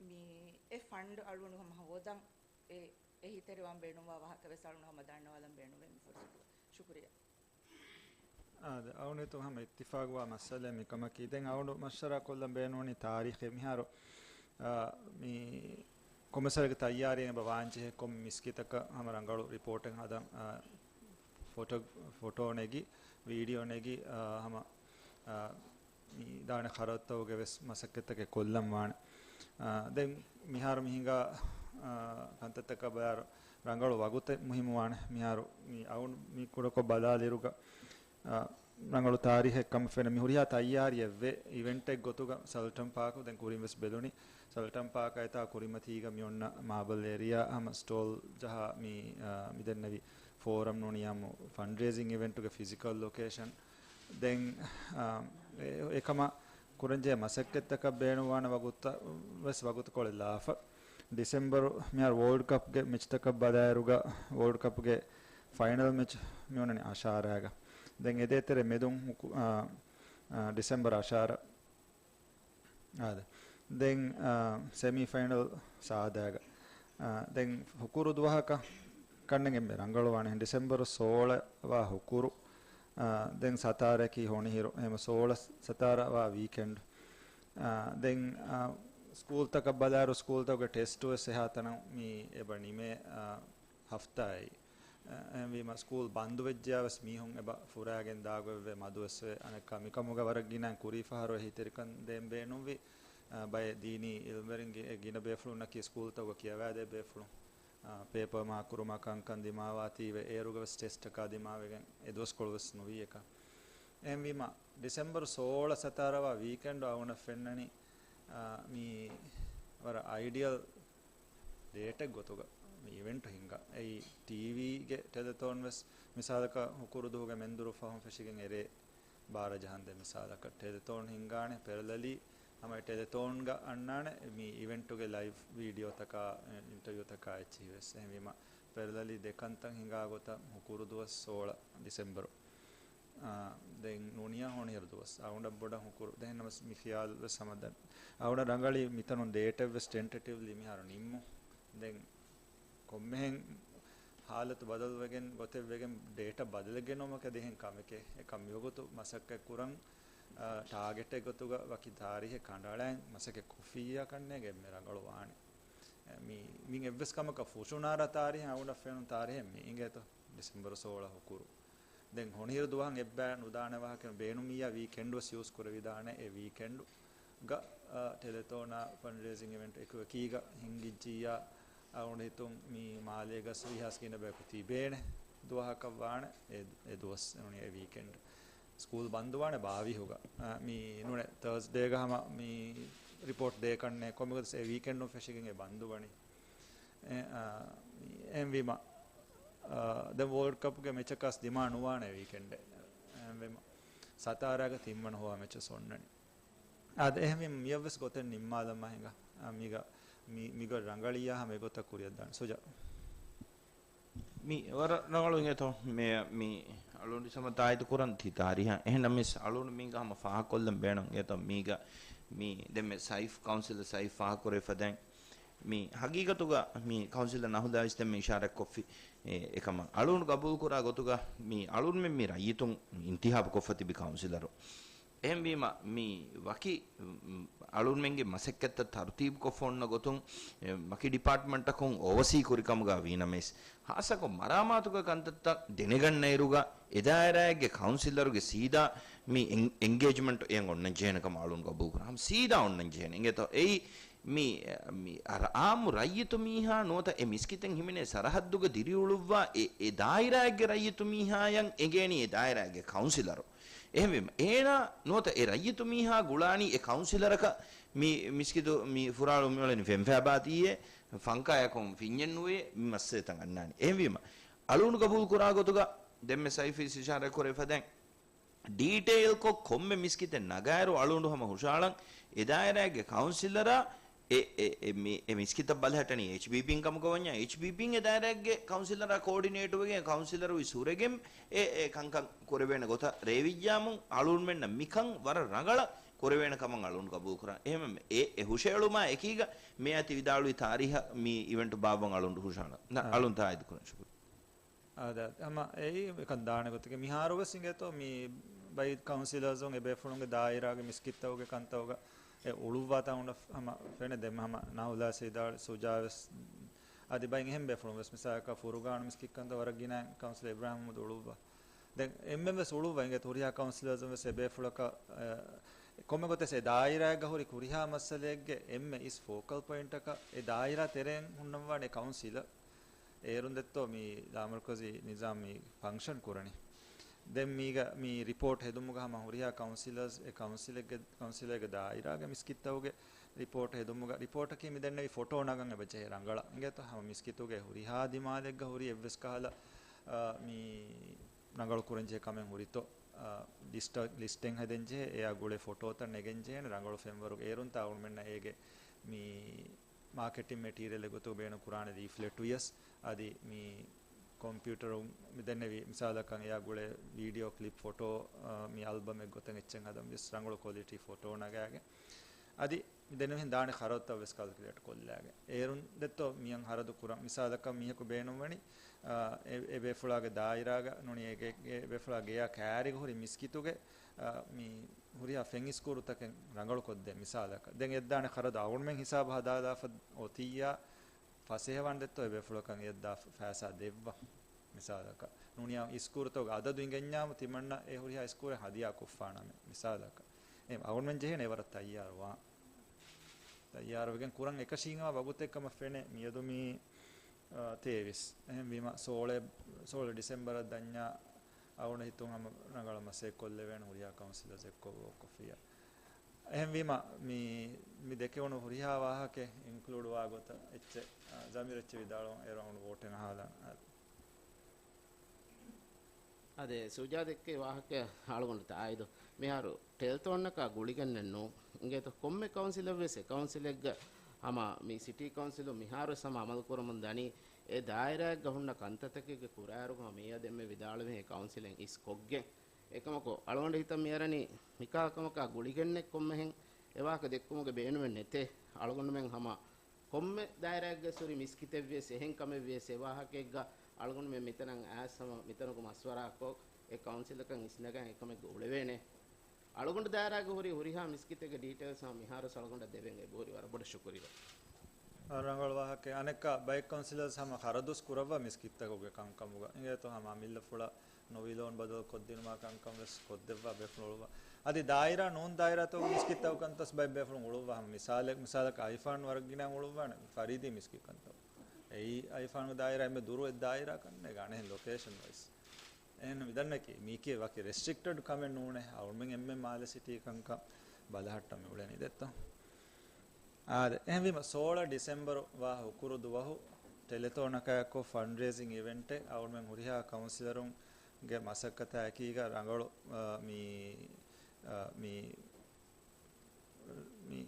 މި އެ ފަންޑް އަޅުގަނޑު ހަމަ ހޯދަން އެ އެހީތެރިވާން ބޭނުންވާ ވާހަކަ ވެސް އަޅުން ހަމަ ދަންނަވާލަން ބޭނުންވޭ މި ފުރުސަތުގަ. ޝުކުރިއްޔާ. އާދެ، އަޅުން ހިތުން ހަމަ އިއްތިފާގުވާ މައްސަލައެއް މިކަމަކީ، ދެން އަޅުން މަޝްވަރާ ކޮށްލަން ބޭނުންވަނީ ތާރީޚެއް. މިހާރު، އާ، މި ކޮންމެސް ވަރެއްގެ ތައްޔާރީއެއް އެބަ ވާންޖެހޭ، ކޮން މިސްކިތަކަށް ހަމަ ރަނގަޅު ރިޕޯޓެއް ހަދަން، އާ، ފޮޓޯ، ފޮޓޯ ނެގި، ވީޑިއޯ ނެގި، އާ، ހަމަ، އާ، މި ދާނެ ޚަރަދުތަކުގެ ވެސް މަސައްކަތްތަކެއް ކޮށްލަން ވާނެ. އާ، ދެން މިހާރު މި ހިނގާ، އާ، ކަންތައްތަކަށް ބަލާއިރު ރަނގަޅު ވަގުތެއް މުހިއްމުވާނެ. މިހާރު މި އަޅުން މި ކުޑަކޮށް ބަލާލިއިރުގަ، އާ، ރަނގަޅު ތާރީޚެއް ކަމަށް ފެންނަ މި ހުރިހާ ތައްޔާރީއެއް ވޭ. އިވެންޓެއް ގޮތުގަ ސަލްޓަން ޕާކު ދެން ކުރިން ވެސް ބެލުނީ. ސަލްޓަން ޕާކާ އެތާ ކުރިމަތީގަ މި އޮންނަ މާބަލް އޭރިއާ ހަމަ ސްޓޯލް ޖަހާ މި، އާ، މި ދެންނެވި ފޯރަމް ނޫނީ އާއްމު ފަންޑްރޭޒިން އިވެންޓުގެ ފިޒިކަލް ލޮކޭޝަން. ދެން، އާ، އެ-، އެކަމަށް ކުރަންޖެހޭ މަސައްކަތްތަކަށް ބޭނުންވާނެ ވަގުތު ވެސް ވަގުތުކޮޅެއް ލާފަ. ޑިސެމްބަރު މިހާރު ވޯލްޑް ކަޕްގެ މެޗްތަކަށް ބަލާއިރުގަ، ވޯލްޑް ކަޕްގެ ފައިނަލް މެޗް މި އޮންނަނީ އަށާރައިގަ. ދެން އެދޭތެރޭ މެދުން ހުކު-، އާ، އާ، ޑިސެމްބަރު އަށާރަ. އާދެ. ދެން، އާ، ސެމީ ފައިނަލް ސާދައިގަ. އާ، ދެން ހުކުރު ދުވަހަކަށް ކަންނެން އެންމެ ރަނގަޅުވާނެ ޑިސެމްބަރު ސޯޅަ ވާ ހުކުރު. އާ، ދެން ސަތާރައަކީ ހޮނިހިރު. އެހެމަ ސޯޅަ ސަތާރަ ވާ ވީކެންޑް. އާ، ދެން، އާ، ސްކޫލްތަކަށް ބަލާއިރު ސްކޫލްތަކުގެ ޓެސްޓު ވެސް އެހާ ތަނަށް މި އެބަ ނިމޭ، އާ، ހަފްތާއެއް. އެހެންވީމަ ސްކޫލް ބަންދުވެއްޖެޔާ ވެސް މީހުން އެބަ ފުރާގެން ދާގޮތްވެ މަދުވެސްވެ. އަނެއްކާ މިކަމުގަ ވަރަށް ގިނަ ކުރީ ފަހަރު އެހީތެރިކަން ދޭން ބޭނުންވި، އާ، ބައެއް ދީނީ އިލްމުވެރިން ގި-، ގިނަ ބޭފުޅުންނަކީ ސްކޫލްތަކުގަ ކިޔަވާދޭ ބޭފުޅުން. އާ، ޕޭޕަރ މާކް ކުރުމާ ކަންކަން ދިމާވާތީވެ އޭރުގަ ވެސް ޓެސްޓަކާ ދިމާވެގެން އެ ދުވަސްކޮޅު ވެސް ނުވީ އެކަން. އެހެންވީމަ ޑިސެމްބަރު ސޯޅަ ސަތާރަ ވާ ވީކެންޑު އަޅުގަނޑަށް ފެންނަނީ، އާ، މީ ވަރަށް އައިޑިއަލް ޑޭޓެއް ގޮތުގަ މި އިވެންޓު ހިންގާ. އެއީ ޓީވީގެ ޓެލެތޯން ވެސް މިސާލަކަށް ހުކުރު ދުވަހުގެ މެންދުރު ފަހުން ފެށިގެން އެރޭ ބާރަ ޖަހަންދެން މިސާލަކަށް ޓެލެތޯން ހިންގާނެ ޕެރަލަލީ ހަމަ އެ ޓެލެތޯންގަ އަންނާނެ މި އިވެންޓުގެ ލައިވް ވީޑިއޯތަކާ، އިންޓަވިއުތަކާ އެއްޗިހި ވެސް. އެހެންވީމަ ޕެރަލަލީ ދެ ކަންތައް ހިނގާ ގޮތަށް ހުކުރު ދުވަސް ސޯޅަ ޑިސެމްބަރު. އާ، ދެން ނޫނިޔާ ހޮނިހިރު ދުވަސް. އަޅުގަނޑަށް ބޮޑަށް ހުކުރު. ދެން ނަމަސް މި ޚިޔާލު ވެސް ހަމަ ދަން. އަޅުގަނޑަށް ރަނގަޅީ މިތަނުން ޑޭޓެއް ވެސް ޓެންޓެޓިވްލީ މިހާރު ނިންމު. ދެން ކޮންމެހެން ހާލަތު ބަދަލުވެގެން ގޮތެއް ވެގެން ޑޭޓަ ބަދަލެއް ގެނައުމަކަށް ދިހެން ކަމެކޭ. އެކަން މިވަގުތު މަސައްކަތް ކުރަން، އާ، ޓާގެޓެއް ގޮތުގަ ވަކި ތާރީހެއް ކަނޑައަޅައިން މަސައްކަތް ކޮށްފިއްޔާ ކަންނޭނގެ އެންމެ ރަނގަޅު ވާނެ. މި-، މި އެއްވެސް ކަމަކަށް ފުށުނާރާ ތާރީހެއް އަޅުގަނޑަށް ފެނުނު ތާރީހެއް މި އިނގޭތޯ ޑިސެމްބަރު ސޯޅަ ހުކުރު. ދެން ހޮނިހިރު ދުވަހަށް އެއްބައި ނުދާނެ ވާހަކަ ބޭނުމިއްޔާ ވީކެންޑް ވެސް ޔޫސް ކުރެވިދާނެ. އެ ވީކެންޑްގަ، އާ، ޓެލެތޯނާ ފަންޑްރޭޒިން އިވެންޓް އެކުއެކީގަ ހިންގިއްޖިއްޔާ އަޅުގަނޑު ހިތުން މި މާލޭގަ ސުވިހާސް ގިނަ ބަޔަކު ތިބޭނެ ދުވަހަކަށް ވާނެ. އެ، އެ ދުވަސް ނޫނީ އެ ވީކެންޑް. ސްކޫލް ބަންދުވާނެ ބާވީހުގަ. އާ، މި ނޫނެ ތާސްޑޭގަ ހަމަ މި ރިޕޯޓް ދޭކަންނޭ ކޮންމެގޮތަސް އެ ވީކެންޑުން ފެށިގެން އެ ބަންދުވަނީ. އެ، އާ، އެހެންވީމަ، އާ، ދެން ވޯލްޑް ކަޕްގެ މެޗަކާސް ދިމާ ނުވާނެ ވީކެންޑެއް. އެހެންވީމަ، ސަތާރާގަ ތިންވަނަ ހޮވާ މެޗަސް އޮންނަނީ. އާދެ، އެހެންވީމަ، މިއަށްވެސް ގޮތެއް ނިންމާލަމާ ހިނގާ. އާ، މީގަ، މި، މިގޮތް ރަނގަޅިއްޔާ ހަމަ އެގޮތަށް ކުރިއަށްދާނެ. ސުޖާ. މި ވަރަށް ރަނގަޅު އިނގޭތޯ. މި، މި އަޅުން ހަމަ ތާއީދު ކުރަން ތި ތާރީހަށް. އެހެންނަމަވެސް އަޅުން މީގަ ހަމަ ފާހަގަކޮށްލަން ބޭނުން އިނގޭތޯ. މީގަ މި ދެންމެ ސައިފް ކައުންސިލަށް ސައިފް ފާހަގަކުރެވިފަ ދެން މި ހަގީގަތުގަ މި ކައުންސިލަށް ނަހުލާވެސް ދެންމެ އިޝާރަތްކޮށްފި، އެ، އެކަމަށް އަޅުން ގަބޫލުކުރާ ގޮތުގަ މި އަޅުންމެން މި ރައްޔިތުން އިންތިހާބުކޮށްފަ ތިބި ކައުންސިލަރު. އެހެންވީމަ، މި ވަކި، މް، އަޅުންމެންގެ މަސައްކަތްތައް ތަރުތީބުކޮށްފަ އޮންނަ ގޮތުން، އެ، ވަކި ޑިޕާޓްމަންޓަކުން އޯވަސީ ކުރިކަމުގަ ވީނަމަވެސް، ހާއްސަކޮށް މަރާމާތުގެ ކަންތައްތައް ދެނެގަންނައިރުގަ، އެ ދާއިރާއެއްގެ ކައުންސިލަރުގެ ސީދާ މި އެން-، އެންގޭޖްމަންޓް އެއަށް އޮންނަންޖެހޭނެ ކަމަށް އަޅުން ގަބޫލުކުރާ. ހަމަ ސީދާ އޮންނަންޖެހޭނެ. އިނގޭތޯ އެއީ މި، މި އަރަ-، އާއްމު ރައްޔިތު މީހާ ނުވަތަ އެ މިސްކިތެއް ހިމެނޭ ސަރަހައްދުގަ ދިރިއުޅުއްވާ އެ، އެ ދާއިރާއެއްގެ ރައްޔިތު މީހާޔަށް އެނގޭނީ އެ ދާއިރާއެއްގެ ކައުންސިލަރު. އެހެންވީމަ، އޭނާ ނުވަތަ އެ ރައްޔިތު މީހާ ގުޅާނީ އެ ކައުންސިލަރަކަށް މި މިސްކިތު މި ފުރާޅު މިއުޅެނީ ފެންފާބާތީއޭ، ފަންކާޔަކުން ފިންޏެއް ނުވޭ، މި މައްސަލަތައް އަންނާނީ. އެހެންވީމަ، އަޅުން ގަބޫލު ކުރާ ގޮތުގަ ދެންމެ ސައިފީ އިޝާރާތް ކުރެވިފަ ދެން ޑީޓެއިލްކޮށް ކޮންމެ މިސްކިތެއް ނަގާއިރު އަޅުނޑު ހަމަ ހުށައަޅަން އެ ދާއިރާގެ ކައުންސިލަރާ އެ، އެ، އެ މި-، އެ މިސްކިތަށް ބަލަހައްޓަނީ އެޗްބީޕީން ކަމުގަ ވަންޏާ، އެޗްބީޕީން އެ ދާއިރާގެ ކައުންސިލަރާ ކޯޑިނޭޓް ވެގެން ކައުންސިލަރު ހުރެގެން އެ، އެ ކަންކަން ކުރެވޭނެ ގޮތަށް ރޭވިއްޔާމު އަޅުންމެންނަށް މިކަން ވަރަށް ރަނގަޅަށް ކުރެވޭނެ ކަމަށް އަޅުން ގަބޫލުކުރާނެ. އެހެންވެ، އެ، އެ ހުށައެޅުމާ އެކީގަ މިއާ ތި ވިދާޅުވި ތާރީހަށް މި އިވެންޓް ބާއްވަން އަޅުން ހުށަހަޅާ. ނަ، އާ. އަޅުން ތާއީދު ކުރަން. ޝުކުރިއްޔާ. އާދެ، އާދެ. ހަމަ އެއީ އެކަން ދާނެ ގޮތެކޭ. މިހާރު ވެސް އިނގޭތޯ މި ބައި ކައުންސިލަރސް އެ ބޭފުޅުންގެ ދާއިރާގެ މިސްކިތްތަކުގެ ކަންތަކުގަ އެ އުޅުއްވާތާ އުނޑަ ހަމަ ފެނެ ދެން ހަމަ ނަހުލާ ސީދާ ސުޖާ ވެސް އަދި ބައިން އެހެން ބޭފުޅުން ވެސް މިސާލަކަށް ފުރުގާނު މިސްކިތް ކަންތައް ވަރަށް ގިނަ ކައުންސިލަރ އިބްރާހިމް މުހައްމަދު އުޅުއްވާ. ދެން އެންމެން ވެސް އުޅުއްވަ އިނގޭތޯ ހުރިހާ ކައުންސިލަރސް ވެސް އެ ބޭފުޅަކަށް، އެ، ކޮންމެ ގޮތެއް ސެ ދާއިރާއެއްގަ ހުރި ހުރިހާ މައްސަލައެއްގެ އެންމެ އިސް ފޯކަލް ޕޮއިންޓަކަށް އެ ދާއިރާ ތެރެއިން ހުންނަންވާނެ ކައުންސިލަރ. އޭރުން ދެއްތޯ މި ލާމަރުކަޒީ ނިޒާމީ ފަންކްޝަން ކުރަނީ. ދެން މީގަ މި ރިޕޯޓް ހެދުމުގަ ހަމަ ހުރިހާ ކައުންސިލަރސް އެ ކައުންސިލެއްގެ، ކައުންސިލަރގެ ދާއިރާގެ މިސްކިތްތަކުގެ ރިޕޯޓް ހެދުމުގަ ރިޕޯޓަކީ މި ދެންނެވި ފޮޓޯ ނަގަން އެބަ ޖެހޭ ރަނގަޅަށް. އިނގޭތޯ ހަމަ މިސްކިތުގެ ހުރިހާ ދިމާލެއްގަ ހުރި އެއްވެސް ކަހަލަ، އާ، މި ރަނގަޅު ކުރަން ޖެހޭ ކަމެއް ހުރިތޯ، އާ، ލިސްޓަ-، ލިސްޓެއް ހެދެން ޖެހޭ އެއާ ގުޅޭ ފޮޓޯތައް ނެގެން ޖެހޭނެ ރަނގަޅު ފެންވަރު އޭރުން ތާ އަޅުމެންނަށް އޭގެ މި މާކެޓިން މެޓީރިއަލް ގޮތުގަ ބޭނުން ކުރާނެ ލީފްލެޓް ވިޔަސް އަދި މި ކޮމްޕިއުޓަރުން މި ދެންނެވި މިސާލަކަށް އެއާ ގުޅޭ ވީޑިއޯ ކްލިޕް ފޮޓޯ، އާ، މި އަލްބަމެއް ގޮތަށް އެއްޗެއް ހަދަން ވިޔަސް ރަނގަޅު ކޮލިޓީ ފޮޓޯ ނަގާގެން އަދި މި ދެންނެވިހެން ދާނެ ޚަރަދުތައް ވެސް ކަލްކިއުލޭޓް ކޮށްލާގެން. އޭރުން ދެއްތޯ މިއަން ޚަރަދު ކުރަން. މިސާލަކަށް މީހަކު ބޭނުންވަނީ، އާ، އެ، އެ ބޭފުޅާގެ ދާއިރާގަ ނޫނީ އެ ގެ، އެ ބޭފުޅާ ގެޔާ ކައިރިގަ ހުރި މިސްކިތުގެ، އާ، މި ހުރިހާ ފެން އިސްކުރުތަކެއް ރަނގަޅު ކޮށްދޭ މިސާލަކަށް. ދެން އެއްދާނެ ޚަރަދު އަޅުގަނޑުމެން ހިސާބު ހަދާލާފަ އޮތިއްޔާ ފަސޭހަވާން ދެއްތޯ އެ ބޭފުޅަކަށް އެއްދާ ފައިސާ ދެއްވަ މިސާލަކަށް. ނޫނީ އިސްކުރުތަކުގެ އަދަދު އިނގެންޏާމު ތިމަންނަ އެ ހުރިހާ އިސްކުރެއް ހަދިޔާ ކޮށްފާނަމޭ މިސާލަކަށް. އެ އަޅުގަނޑުމެން ޖެހޭނެ އެވަރަށް ތައްޔާރުވާން. ތައްޔާރުވެގެން ކުރަން އެކަށީގެންވާ ވަގުތެއް ކަމަށް ފެނޭ މިއަދު މި، އާ، ތޭވީސް. އެހެންވީމަ ސޯޅަ، ސޯޅަ ޑިސެމްބަރަށް ދަންޏާ އަޅުގަނޑު ހިތުން ހަމަ ރަނގަޅަށް މަސައްކަތް ކޮށްލެވޭނެ ހުރިހާ ކައުންސިލަރސް އެއްކޮށް ވޯކް ކޮށްފިއްޔާ. އެހެންވީމަ މި، މި ދެކެވުނު ހުރިހާ ވާހަކައެއް އިންކްލޫޑް ވާ ގޮތަށް އެއްޗެއް، އާ، ޒަމީރު އެއްޗެއް ވިދާޅުވަން އޭރު އަޅުގަނޑު ވޯޓެއް އަހާލަން. އާދެ، ސުޖާ ދެއްކޭ ވާހަކަ އަޅުގަނޑު ތާއީދު. މިހާރު ޓެލެތޯނަކާ ގުޅިގެންނެއް ނޫން. އިނގޭތޯ ކޮންމެ ކައުންސިލެއްވެސް އެ ކައުންސިލެއްގަ ހަމަ މި ސިޓީ ކައުންސިލުން މިހާރުވެސް ހަމަ އަމަލު ކުރަމުން ދަނީ އެ ދާއިރާއެއްގަ ހުންނަ ކަންތައްތަކެއްގެ ކުރާއިރުގަ މިއަދު އެންމެ ވިދާޅުވިހެން ކައުންސިލެއް އިސް ކޮށްގެން. އެކަމަކު އަޅުގަނޑު ހިތަށް މިއަރަނީ މިކާ ކަމަކާ ގުޅިގެންނެއް ކޮންމެހެން އެ ވާހަކަ ދެއްކުމުގެ ބޭނުމެއް ނެތޭ. އަޅުގަނޑުމެން ހަމަ ކޮންމެ ދާއިރާއެއްގަ ހުރި މިސްކިތެއްވިޔަސް އެހެން ކަމެއްވިޔަސް އެ ވާހަކައެއްގަ އަޅުގަނޑުމެން މިތަނަށް އައިސް ހަމަ މިތަނުގަ މަޝްވަރާކޮށް އެ ކައުންސިލަކަށް އިސްނަގަން އެކަމެއްގަ އުޅެވޭނެ. އަޅުގަނޑު ދާއިރާގަ ހުރި ހުރިހާ މިސްކިތެއްގެ ޑީޓެއިލްސް ހަމަ މިހާރުވެސް އަޅުގަނޑަށް ދެވެން އެބަހުރި ވަރަށް ބޮޑަށް ޝުކުރިއްޔާ. ރަނގަޅު ވާހަކައެއް. އަނެއްކާ ބައެއް ކައުންސިލަރސް ހަމަ ޚަރަދުސް ކުރައްވާ މިސްކިތްތަކުގެ ކަންކަމުގަ އިނގޭތޯ ހަމަ އަމިއްލަފުޅަށް ނުވިލޯން ބަދަލު ކޮށްދިނުމާ ކަންކަން ވެސް ކޮށްދެއްވާ ބޭފުޅު އުޅުއްވާ. އަދި ދާއިރާ ނޫން ދާއިރާތަކުގެ މިސްކިތްތަކު ކަންތަސް ބައެއް ބޭފުޅުން އުޅުއްވާ. ހަމަ މިސާލެއް، މިސާލަކަށް އައިފާން ވަރަށް ގިނަ އުޅުއްވާނެ ފަރީދީ މިސްކިތް ކަންތައް. އެއީ އައިފާންގެ ދާއިރާ އެންމެ ދުރު އެއް ދާއިރާ ކަންނޭގަ އަނެއް ލޮކޭޝަން ވައިސް. އެހެން މިދަންނަކީ މީކީ ވަކި ރެސްޓްރިކްޓެޑް ކަމެއް ނޫނޭ. އަޅުމެން އެންމެ މާލެ ސިޓީ ކަންކަން ބަލަހައްޓަން މި އުޅެނީ ދެއްތޯ. އާދެ، އެހެންވީމަ ސޯޅަ ޑިސެމްބަރު ވާ ހުކުރު ދުވަހު ޓެލެތޯނަކާއެއްކޮށް ފަންޑްރޭޒިން އިވެންޓެއް އަޅުމެން ހުރިހާ ކައުންސިލަރުންގެ މަސައްކަތާ އެކީގަ ރަނގަޅު، އާ، މި، އާ، މި، މި،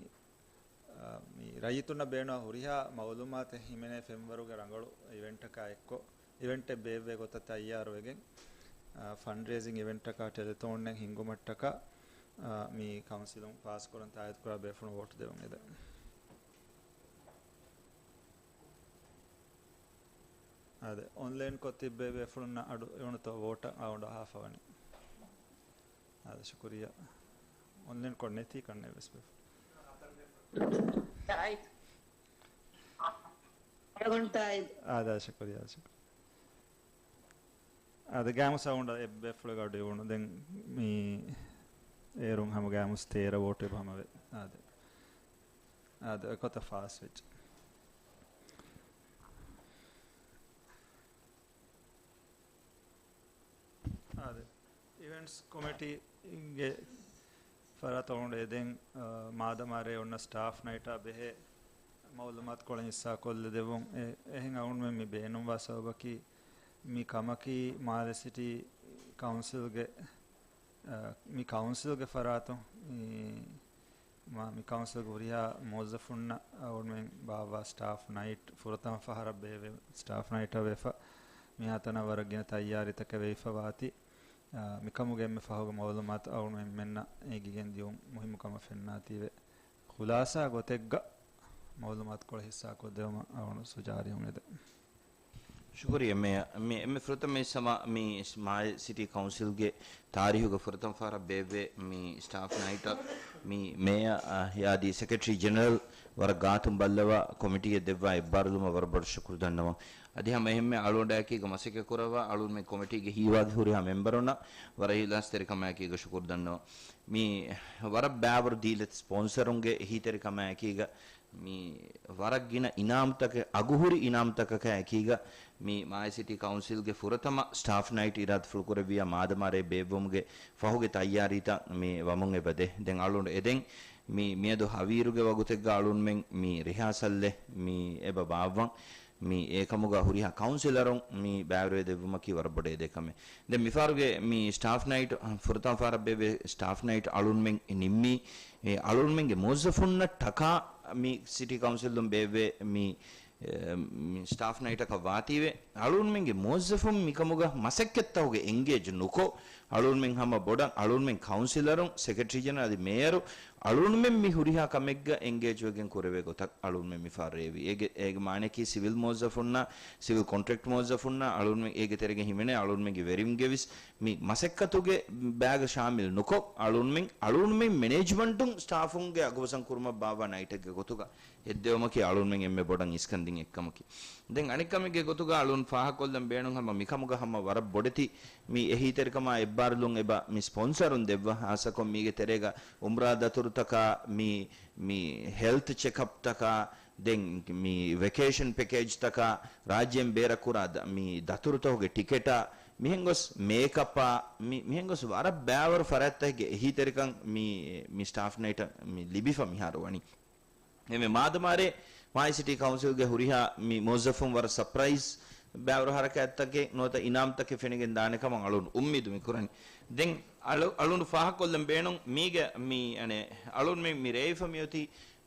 އާ، މި ރައްޔިތުންނަށް ބޭނުންވާ ހުރިހާ މައުލޫމާތެއް ހިމެނޭ ފެންވަރުގެ ރަނގަޅު އިވެންޓަކާ އެއްކޮށް، އިވެންޓެއް ބޭއްވޭ ގޮތަށް ތައްޔާރުވެގެން، އާ، ފަންޑްރޭޒިން އިވެންޓަކާ ޓެލެތޯނެއް ހިންގުމަށްޓަކާ، އާ، މި ކައުންސިލުން ފާސްކުރަން ތާއީދުކުރާ ބޭފުޅުން ވޯޓު ދެވުން އެދެން. އާދެ، އޮންލައިންކޮށް ތިއްބެވި ބޭފުޅުންނަށް އަޑު އިވުނުތޯ ވޯޓަށް އައުންޑް އަހާފަ ވަނީ. އާދެ، ޝުކުރިއްޔާ. އޮންލައިންކޮށް ނެތީ ކަންނޭ ވެސް ބޭފުޅުން. ތާއީދު. އަޅުގަނޑު ތާއީދު. އާދެ، ޝުކުރިއްޔާ، ޝުކުރިއްޔާ. އާދެ، ގާމުސް އައުންޑަށް އެއްބޭފުޅެއް އަޑު އިވުނު. ދެން މި އޭރުން ހަމަ ގާމުސް ތޭރަ ވޯޓު އެބަ ހަމަވޭ. އާދެ. އާދެ، އެކޮތަ ފާސް ވެއްޖެ. އާދެ، އިވެންޓްސް ކޮމިޓީގެ ފަރާތުން އަޅުގަނޑު އެދެން، އާ، މާދަމާ ރޭ އޮންނަ ސްޓާފް ނައިޓާ ބެހޭ މައުލޫމާތުކޮޅެއް ހިއްސާކޮށްލަދެއްވުން. އެ، އެހެން އަޅުގަނޑުމެން މި ބޭނުންވާ ސަބަބަކީ މި ކަމަކީ މާލެ ސިޓީ ކައުންސިލްގެ، އާ، މި ކައުންސިލްގެ ފަރާތުން މި، މާ، މި ކައުންސިލްގެ ހުރިހާ މުވައްޒަފުންނަށް އަޅުގަނޑުމެން ބާއްވާ ސްޓާފް ނައިޓް ފުރަތަމަ ފަހަރަށް ބޭއްވި ސްޓާފް ނައިޓަށް ވެފަ މިހާތަނަށް ވަރަށް ގިނަ ތައްޔާރީތަކެއް ވެވިފަ ވާތީ. މިކަމުގެ އެންމެ ފަހުގެ މައުލޫމާތު އަޅުގަނޑުމެންނަށް އެނގިގެން ދިޔުން މުހިއްމު ކަމަށް ފެންނާތީވެ، ޚުލާސާ ގޮތެއްގަ މައުލޫމާތުކޮޅު ހިއްސާކޮށްދެވުމަށް އަޅުގަނޑު ސުޖާ ރިހުމެދެ. ޝުކުރިއްޔާ މޭޔަ. މި އެންމެ ފުރަތަމަ އިސް ހަމަ މި މާލެ ސިޓީ ކައުންސިލްގެ ތާރީހުގަ ފުރަތަމަ ފަހަރަށް ބޭއްވޭ މި ސްޓާފް ނައިޓަށް މި މޭޔަ، އާ، އަދި ސެކްރެޓަރީ ޖެނެރަލް ވަރަށް ގާތުން ބައްލަވާ ކޮމިޓީއަށް ދެއްވާ އެއްބާރުލުމަށް ވަރަށް ބޮޑަށް ޝުކުރު ދަންނަވަން. އަދި ހަމަ އެހެންމެ އަޅުގަނޑާއެކީގަ މަސައްކަތް ކުރައްވާ އަޅުގަނޑުމެން ކޮމިޓީގެ ހީވާގި ހުރިހާ މެމްބަރުންނަށް ވަރަށް އިހްލާސްތެރިކަމާއެކީގަ ޝުކުރު ދަންނަވަން. މި ވަރަށް ބައިވަރު ދީލަތި ސްޕޮންސަރުންގެ އެހީތެރިކަމާއެކީގަ މި ވަރަށް ގިނަ އިނާމްތަކެއް، އަގުހުރި އިނާމްތަކަކާ އެކީގަ މި މާލެ ސިޓީ ކައުންސިލްގެ ފުރަތަމަ ސްޓާފް ނައިޓް އިރާދަފުޅު ކުރެއްވިޔާ މާދަމާ ރޭ ބޭއްވުމުގެ ފަހުގެ ތައްޔާރީތައް މި ވަމުން އެބަ ދޭ. ދެން އަޅުގަނޑު އެދެން މި މިއަދު ހަވީރުގެ ވަގުތެއްގަ އަޅުންމެން މި ރިހާސަލްއެއް މި އެބަ ބާއްވަން. މި އެކަމުގަ ހުރިހާ ކައުންސިލަރުން މި ބައިވެރިވެ ދެއްވުމަކީ ވަރަށް ބޮޑެއް ދެ ކަމެއް. ދެން މިފަހަރުގެ މި ސްޓާފް ނައިޓް، ފުރަތަމަ ފަހަރަށް ބޭއްވޭ ސްޓާފް ނައިޓް އަޅުންމެން ނިންމީ، އެ، އަޅުންމެންގެ މުވައްޒަފުންނަށް ޓަކާ މި ސިޓީ ކައުންސިލުން ބޭއްވޭ މި، އެ، މި ސްޓާފް ނައިޓަކަށް ވާތީވެ، އަޅުންމެންގެ މުވައްޒަފުން މިކަމުގަ މަސައްކަތްތަކުގަ އެންގޭޖް ނުކޮށް، އަޅުންމެން ހަމަ ބޮޑަށް އަޅުންމެން ކައުންސިލަރުން، ސެކްރެޓަރީ ޖެނެރަލް އަދި މޭޔަރު އަޅުންމެން މި ހުރިހާ ކަމެއްގަ އެންގޭޖްވެގެން ކުރެވޭ ގޮތަށް އަޅުންމެން މި ފަހަރު ރޭވި. އޭގެ، އޭގެ މާނައަކީ ސިވިލް މުވައްޒަފުންނާ، ސިވިލް ކޮންޓްރެކްޓް މުވައްޒަފުންނާ އަޅުންމެން އޭގެ ތެރޭގަ ހިމެނޭ އަޅުންމެންގެ ވެރިންގެ ވެސް މި މަސައްކަތުގެ ބައިގަ ޝާމިލް ނުކޮށް، އަޅުންމެން، އަޅުންމެން މެނޭޖްމަންޓުން ސްޓާފުންގެ އަގުވަސަން ކުރުމަށް ބާއްވާ ނައިޓެއްގެ ގޮތުގަ ހެއްދެވުމަކީ އަޅުންމެން އެންމެ ބޮޑަށް އިސްކަންދިން އެއްކަމަކީ. ދެން އަނެއްކަމެއްގެ ގޮތުގަ އަޅުން ފާހަގަކޮށްލަން ބޭނުން ހަމަ މިކަމުގަ ހަމަ ވަރަށް ބޮޑެތި މި އެހީތެރިކަމާ އެއްބާރުލުން އެބަ މި ސްޕޮންސަރުން ދެއްވާ، ހާއްސަކޮށް މީގެ ތެރޭގަ އުމްރާ ދަތުރުތަކާ މި، މި ހެލްތް ޗެކަޕްތަކާ، ދެން މި ވެކޭޝަން ޕެކޭޖްތަކާ، ރާއްޖޭން ބޭރަށް ކުރާ ދަ-، މި ދަތުރުތަކުގެ ޓިކެޓާ، މިހެން ގޮސް މޭކަޕާ، މި، މިހެން ގޮސް ވަރަށް ބައިވަރު ފަރާތްތަކެއްގެ އެހީތެރިކަން މި، މި ސްޓާފް ނައިޓަށް މި ލިބިފަ މިހާރު ވަނީ. އެމެ މާދަމާރޭ މާލެ ސިޓީ ކައުންސިލްގެ ހުރިހާ މި މުވައްޒަފުން ވަރަށް ސަޕްރައިޒް ބައިވަރު ހަރަކާތްތަކެއް ނުވަތަ އިނާމްތަކެއް ފެނިގެން ދާނެ ކަމަށް އަޅުން އުއްމީދު މި ކުރަނީ. ދެން އަޅު-، އަޅުން ފާހަގަކޮށްލަން ބޭނުން މީގެ މި އަނެއް އަޅުން މި، މި ރޭވިފަ މިއޮތީ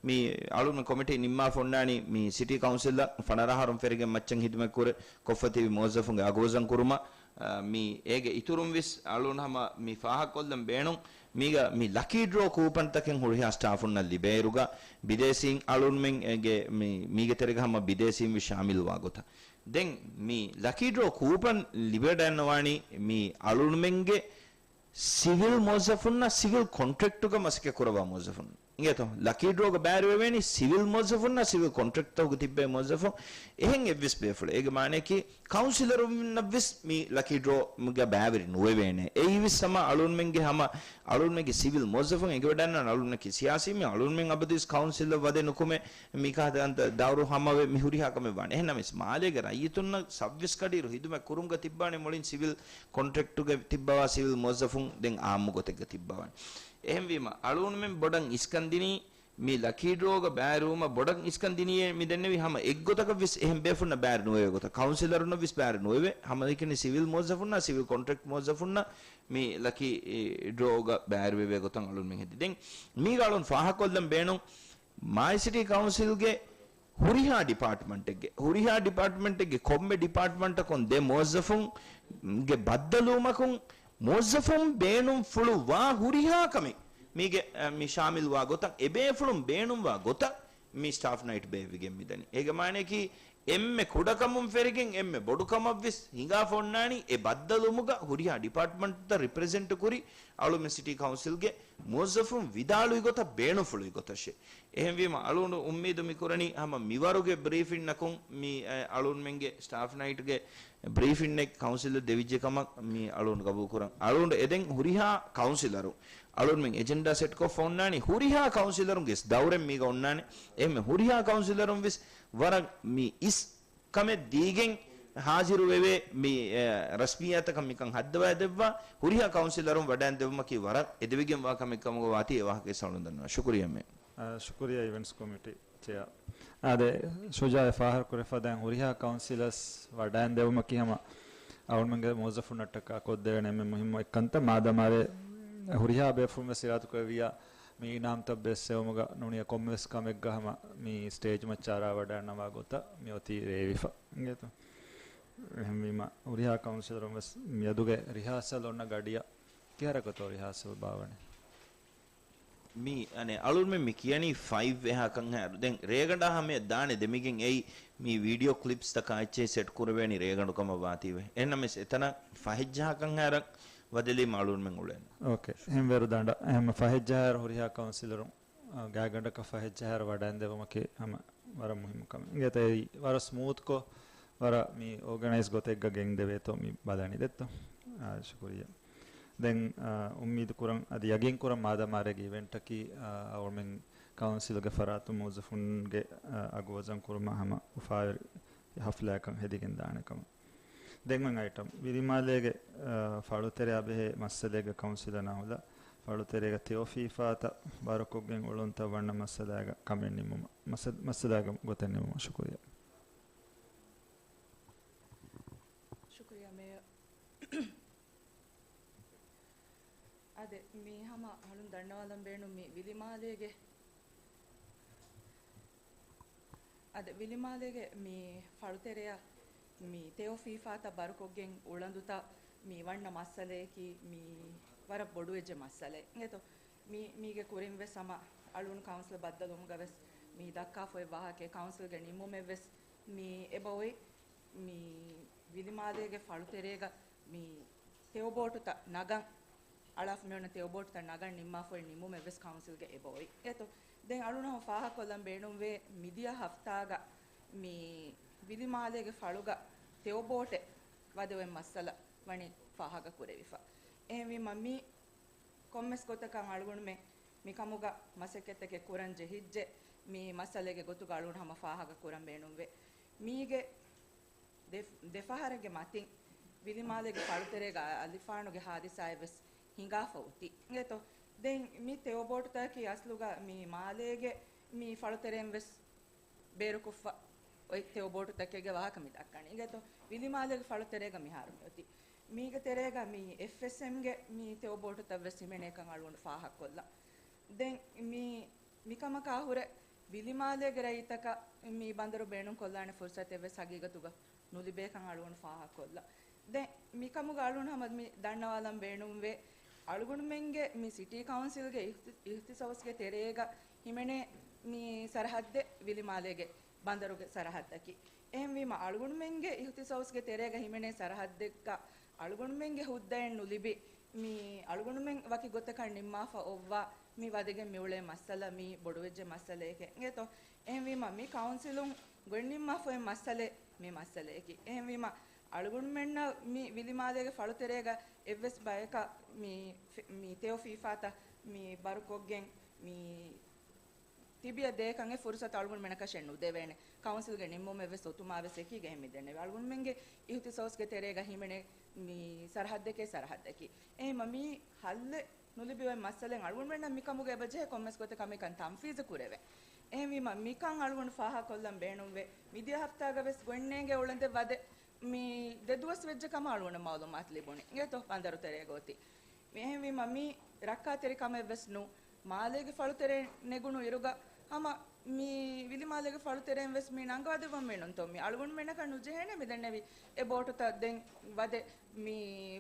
މި އަޅުން މި ކޮމިޓީ ނިންމާފަ އޮންނާނީ މި ސިޓީ ކައުންސިލަށް ފަނަރަ އަހަރުން ފެރިގެން މައްޗަށް ހިދުމަތް ކުރެ ކޮށްފަ ތިބި މުވައްޒަފުންގެ އަގުވަޒަން ކުރުމަށް، އަ، މި އޭގެ އިތުރުން ވެސް އަޅުން ހަމަ މި ފާހަގަކޮށްލަން ބޭނުން މީގަ މި ލަކީ ޑްރޯ ކޫޕަންތަކެއް ހުރިހާ ސްޓާފުންނަށް ލިބޭއިރުގަ ބިދޭސީން އަޅުންމެން އޭގެ މި، މީގެ ތެރޭގަ ހަމަ ބިދޭސީން ވެސް ޝާމިލްވާ ގޮތަށް. ދެން މި ލަކީ ޑްރޯ ކޫޕަން ލިބިވަޑައިގަންނަވާނީ މި އަޅުންމެންގެ ސިވިލް މުވައްޒަފުންނާ ސިވިލް ކޮންޓްރެކްޓުގަ މަސައްކަތް ކުރައްވާ މުވައްޒަފުން. އިނގޭތޯ؟ ލަކީ ޑްރޯގަ ބައިވެރިވެވޭނީ ސިވިލް މުވައްޒަފުންނާ ސިވިލް ކޮންޓްރެކްޓްތަކުގަ ތިއްބެވި މުވައްޒަފުން. އެހެން އެއްވެސް ބޭފުޅެއް. އޭގެ މާނައަކީ ކައުންސިލަރުންނަށްވެސް މި ލަކީ ޑްރޯގަ ބައިވެރި ނުވެވޭނެ. އެއީވެސް ހަމަ އަޅުންމެންގެ ހަމަ އަޅުންމެންގެ ސިވިލް މުވައްޒަފުން އެނގިވަޑައިގަންނަވާނެ އަޅުންނަކީ ސިޔާސީ މީހުން. އަޅުންމެން އަބަދުވެސް ކައުންސިލަށް ވަދެ ނުކުމެ މި ކަހަލަ ދައުރު ހަމަވެ މި ހުރިހާ ކަމެއް ވާނެ. އެހެންނަމަވެސް މާލޭގެ ރައްޔިތުންނަށް ސައްވީސް ކަޑިއިރު ހިދުމަތް ކުރުމުގަ ތިއްބާނެ މުޅިން ސިވިލް ކޮންޓްރެކްޓުގަ ތިއްބަވާ ސިވިލް މުވައްޒަފުން ދެން އާއްމު ގޮތެއްގަ ތިއްބަވާނެ. އެހެންވީމަ، އަޅުންމެން ބޮޑަށް އިސްކަންދިނީ، މި ލަކީ ޑްރޯގަ ބައިވެރިވުމަށް ބޮޑަށް އިސްކަންދިނީއޭ މި ދެންނެވީ ހަމަ އެއްގޮތަކަށްވެސް އެހެން ބޭފުންނަށް ބައިވެރި ނުވެވޭ ގޮތަށް، ކައުންސިލަރުންނަށްވެސް ބައިވެރި ނުވެވޭ، ހަމައެކަނި ސިވިލް މުވައްޒަފުންނާ ސިވިލް ކޮންޓްރެކްޓް މުވައްޒަފުންނަށް މި ލަކީ، އެ، ޑްރޯގަ ބައިވެރިވެވޭ ގޮތަށް އަޅުންމެން ހެދި. ދެން މީގަ އަޅުން ފާހަގަކޮށްލަން ބޭނުން މާލެ ސިޓީ ކައުންސިލްގެ ހުރިހާ ޑިޕާޓްމަންޓެއްގެ، ހުރިހާ ޑިޕާޓްމަންޓެއްގެ ކޮންމެ ޑިޕާޓްމަންޓަކުން ދެ މުވައްޒަފުންގެ ބައްދަލުވުމަކުން މުވައްޒަފުން ބޭނުންފުޅުވާ ހުރިހާ ކަމެއް މީގެ، އަ، މި ޝާމިލްވާ ގޮތަށް، އެބޭފުޅުން ބޭނުންވާ ގޮތަށް މި ސްޓާފް ނައިޓް ބޭއްވިގެން މިދަނީ. އޭގެ މާނައަކީ އެންމެ ކުޑަކަމުން ފެރިގެން އެންމެ ބޮޑުކަމަށްވެސް ހިނގާފަ އޮންނާނީ އެ ބައްދަލުވުމުގަ ހުރިހާ ޑިޕާޓްމަންޓްތައް ރިޕްރެޒެންޓް ކުރި އަޅުމެން ސިޓީ ކައުންސިލްގެ މުވައްޒަފުން ވިދާޅުވި ގޮތަށް ބޭނުންފުޅުވި ގޮތަށޭ. އެހެންވީމަ، އަޅުގަނޑު އުއްމީދު މި ކުރަނީ ހަމަ މިވަރުގެ ބްރީފިންއަކުން މި، އެ، އަޅުންމެންގެ ސްޓާފް ނައިޓްގެ ބްރީފިންއެއް ކައުންސިލަށް ދެވިއްޖެ ކަމަށް މި އަޅުގަނޑު ގަބޫލު ކުރަން. އަޅުގަނޑު އެދެން ހުރިހާ ކައުންސިލަރުން އަޅުންމެން އެޖެންޑާ ސެޓްކޮށްފަ އޮންނާނީ ހުރިހާ ކައުންސިލަރުންގެ ދައުރެއް މީގަ އޮންނާނެ. އެހެންމެ ހުރިހާ ކައުންސިލަރުން ވެސް ވަރަށް މި އިސް ކަމެއް ދީގެން ހާޒިރުވެވޭ މި، އެ، ރަސްމިއްޔާތަކަށް މިކަން ހައްދަވައިދެއްވާ ހުރިހާ ކައުންސިލަރުން ވަޑައިން ދެވުމަކީ ވަރަށް އެދެވިގެންވާ ކަމެއް ކަމުގަ ވާތީ އެ ވާހަކަ އަޅުން ދަންނަވާ. ޝުކުރިއްޔާ މޭ. އަ، ޝުކުރިއްޔާ އިވެންޓްސް ކޮމިޓީ ޗެއާ. އާދެ، ޝުޖާއަށް ފާހަގަކުރެފަ ދެން ހުރިހާ ކައުންސިލަރސް ވަޑައިން ދެވުމަކީ ހަމަ އަޅުމެންގެ މުވައްޒަފުންނަށްޓަކާ ކޮށްދެވޭނެ އެންމެ މުހިއްމު އެއްކަންތައް. މާދަމާރޭ ހުރިހާ ބޭފުޅުން ވެސް އިރާދަކުރެއްވިއްޔާ މި އިނާމްތައް ބޭއްސެވުމުގަ ނޫނީ ކޮންމެވެސް ކަމެއްގަ ހަމަ މި ސްޓޭޖް މައްޗަށް އަރާ ވަޑައިންނަވާ ގޮތަށް މި އޮތީ ރޭވިފަ. އިނގޭތޯ؟ އެހެންވީމަ، ހުރިހާ ކައުންސިލަރުން ވެސް މިއަދުގެ ރިހާސަލް އޮންނަ ގަޑިއަށް ކިހާރަކަށްތޯ ރިހާސަލް ބާވަނީ؟ މި، އަނެއް، އަޅުގަނޑުމެން މި ކިޔަނީ ފައިވް އެހާ ކަންހާއިރު. ދެން ރޭގަނޑާ ހަމަޔަށް ދާނެ ދެމިގެން އެއީ މި ވީޑިއޯ ކްލިޕްސްތަކާ އެއްޗެހި ސެޓް ކުރެވޭނީ ރޭގަނޑު ކަމަށް ވާތީވެ. އެހެންނަމަވެސް އެތަނަށް ފަހެއްޖަހާ ކަންހާއިރަށް ވަދެލީމަ އަޅުގަނޑުމެން އުޅޭނެ. އޯކޭ. ހެންވޭރު ދަނޑަށް. އެހެން ފަހެއްޖަހާއިރު ހުރިހާ ކައުންސިލަރުން ގާތްގަނޑަކަށް ފަހެއްޖަހާއިރު ވަޑައިންދެވުމަކީ ހަމަ ވަރަށް މުހިއްމު ކަމެއް. އިނގޭތަ އެއީ ވަރަށް ސްމޫތްކޮށް، ވަރަށް މި އޯގަނައިޒް ގޮތެއްގަ ގެންދެވޭތޯ މި ބަލަނީ ދެއްތޯ؟ އާ، ޝުކުރިއްޔާ. ދެން، އާ، އުއްމީދު ކުރަން އަދި ޔަގީން ކުރަން މާދަމާ ރޭގެ އިވެންޓަކީ، އާ، އަޅުމެން ކައުންސިލުގެ ފަރާތުން މުވައްޒަފުންގެ، އާ، އަގު ވަޒަން ކުރުމަށް ހަމަ އުފާވެރި ހަފްލާއަކަށް ހެދިގެން ދާނެ ކަމަށް. ދެން އޮތް އައިޓަމް. ވިލިމާލޭގެ، އާ، ފަޅުތެރެއާ ބެހޭ މައްސަލައިގެ ކައުންސިލަށް ނާހުލަށް ފަޅުތެރޭގަ ތެޔޮފީފާތައް ބާރުކޮށްގެން އުޅުންތައް ވަންނަ މައްސަލައިގަ ކަމެއް ނިމުމަށް، މައްސަ-، މައްސަލައިގެ ގޮތެއް ނިމުމަށް. ޝުކުރިއްޔާ. ޝުކުރިއްޔާ މޭޔަރ. އާދެ، މި ހަމަ އަޅުން ދަންނަވާލަން ބޭނުން މި ވިލިމާލޭގެ އަދި ވިލިމާލޭގެ މި ފަޅުތެރެއަށް މި ތެޔޮފީފާތައް ބާރުކޮށްގެން އުޅަނދުތައް މި ވަންނަ މައްސަލަޔަކީ މި ވަރަށް ބޮޑުވެއްޖެ މައްސަލައެއް. އިނގޭތޯ؟ މި، މީގެ ކުރިން ވެސް ހަމަ އަޅުން ކައުންސިލަށް ބައްދަލުވުމުގަ ވެސް މި ދައްކާފައި ވާހަކަ ކައުންސިލްގެ ނިންމުމެއް ވެސް މި އެބައޮތް. މި ވިލިމާލޭގެ ފަޅުތެރޭގަ މި ތެޔޮބޯޓުތައް ނަގަން، އަޅާފަ މިއޮންނަ ތެޔޮބޯޓުތައް ނަގަން ނިންމާފައި ނިންމުމެއް ވެސް ކައުންސިލްގެ އެބައޮތް. އޭތޯ؟ ދެން އަޅުން ހަމަ ފާހަގަކޮށްލަން ބޭނުންވޭ، މިދިޔަ ހަފްތާގަ މި ވިލިމާލޭގެ ފަޅުގަ ތެޔޮބޯޓެއް ވަދެވޭ މައްސަލަ ވަނީ ފާހަގަކުރެވިފަ. އެހެންވީމަ މި ކޮންމެސް ގޮތަކަށް އަޅުގަނޑުމެން މިކަމުގަ މަސައްކަތްތަކެއް ކުރަން ޖެހިއްޖެ، މި މައްސަލައިގެ ގޮތުގަ އަޅުގަނޑު ހަމަ ފާހަގަކުރަން ބޭނުންވޭ. މީގެ ދެ، ދެފަހަރެއްގެ މަތިން ވިލިމާލޭގެ ފަޅުތެރޭގަ އަލިފާނުގެ ހާދިސާއެއް ވެސް ހިނގާފަ އޮތީ. އިނގޭތޯ؟ ދެން މި ތެޔޮބޯޓުތަކަކީ އަސްލުގަ މި މާލޭގެ މި ފަޅުތެރެއިން ވެސް ބޭރުކޮށްފަ އޮތް ތެޔޮބޯޓުތަކެއްގެ ވާހަކަ މި ދައްކަނީ. އިނގޭތޯ؟ ވިލިމާލޭގެ ފަޅުތެރޭގަ މިހާރު މި އޮތީ. މީގެ ތެރޭގަ މި އެފްއެސްއެމްގެ މި ތެޔޮބޯޓުތައް ވެސް ހިމެނޭކަން އަޅުގަނޑު ފާހަގަކޮށްލަން. ދެން މި މިކަމަކާ ހުރެ ވިލިމާލޭގެ ރައްޔިތަކަށް މި ބަނދަރު ބޭނުންކޮށްލާނެ ފުރުސަތެއް ވެސް ހަގީގަތުގަ ނުލިބޭކަން އަޅުގަނޑު ފާހަގަކޮށްލަން. ދެން މިކަމުގަ އަޅުގަނޑު ހަމަ މި ދަންނަވާލަން ބޭނުންވޭ، އަޅުގަނޑުމެންގެ މި ސިޓީ ކައުންސިލްގެ އިހްތި-، އިހްތިސޯސްގެ ތެރޭގަ ހިމެނޭ މި ސަރަހައްދެއް ވިލިމާލޭގެ ބަނދަރުގެ ސަރަހައްދަކީ. އެހެންވީމަ އަޅުގަނޑުމެންގެ އިހްތިސޯސްގެ ތެރޭގަ ހިމެނޭ ސަރަހައްދެއްގަ އަޅުގަނޑުމެންގެ ހުއްދައެއް ނުލިބި، މި އަޅުގަނޑުމެން ވަކި ގޮތަކަށް ނިންމާފަ އޮއްވާ މި ވަދެގެން މިއުޅޭ މައްސަލަ މީ ބޮޑުވެއްޖެ މައްސަލައެކޭ. އިނގޭތޯ؟ އެހެންވީމަ މި ކައުންސިލުން ގޮތްނިންމާފައި މައްސަލައެއް މި މައްސަލައަކީ. އެހެންވީމަ އަޅުގަނޑުމެންނަށް މި ވިލިމާލޭގެ ފަޅުތެރޭގަ އެއްވެސް ބަޔަކަށް މި ފި-، މި ތެޔޮފީފާތައް މި ބާރުކޮށްގެން މި ތިބިޔަ ދޭކަން އެ ފުރުސަތު އަޅުގަނޑުމެންނަކަށެއް ނުދެވޭނެ. ކައުންސިލްގެ ނިންމުމެއް ވެސް އޮތުމާ ވެސް އެކީގަ އެހެން މި ދެންނެވި. އަޅުގަނޑުމެންގެ އިހްތިސޯސްގެ ތެރޭގަ ހިމެނޭ މި ސަރަހައްދެކޭ ސަރަހައްދަކީ. އެހެންމަ މި ހައްލެއް ނުލިބި އޮތް މައްސަލައެއް އަޅުގަނޑުމެންނަށް މިކަމުގަ އެބަޖެހޭ ކޮންމެސް ގޮތެއް ކަމެއްކަން ތަންފީޒު ކުރެވޭ. އެހެންވީމަ މިކަން އަޅުގަނޑު ފާހަގަކޮށްލަން ބޭނުންވޭ. މިދިޔަ ހަފްތާގަ ވެސް ގޮތްނޭނގެ އުޅަނދެއް ވަދެ މި ދެ ދުވަސް ވެއްޖެ ކަމަށް އަޅުގަނޑަށް މައުލޫމާތު ލިބުނީ. އިނގޭތޯ؟ ބަނދަރު ތެރޭގަ އޮތީ. މި އެހެންވީމަ މީ ރައްކާތެރި ކަމެއް ވެސް ނޫން. މާލޭގެ ފަޅުތެރޭ ނެގުނު އިރުގަ ހަމަ މި ވިލިމާލޭގެ ފަޅުތެރޭން ވެސް މި ނަންގަވާދެއްވަން ވީނުންތޯ؟ މި އަޅުގަނޑުމެންނަކަށް ނުޖެހޭނެ މި ދެންނެވި އެ ބޯޓުތައް ދެން ވަދެ މި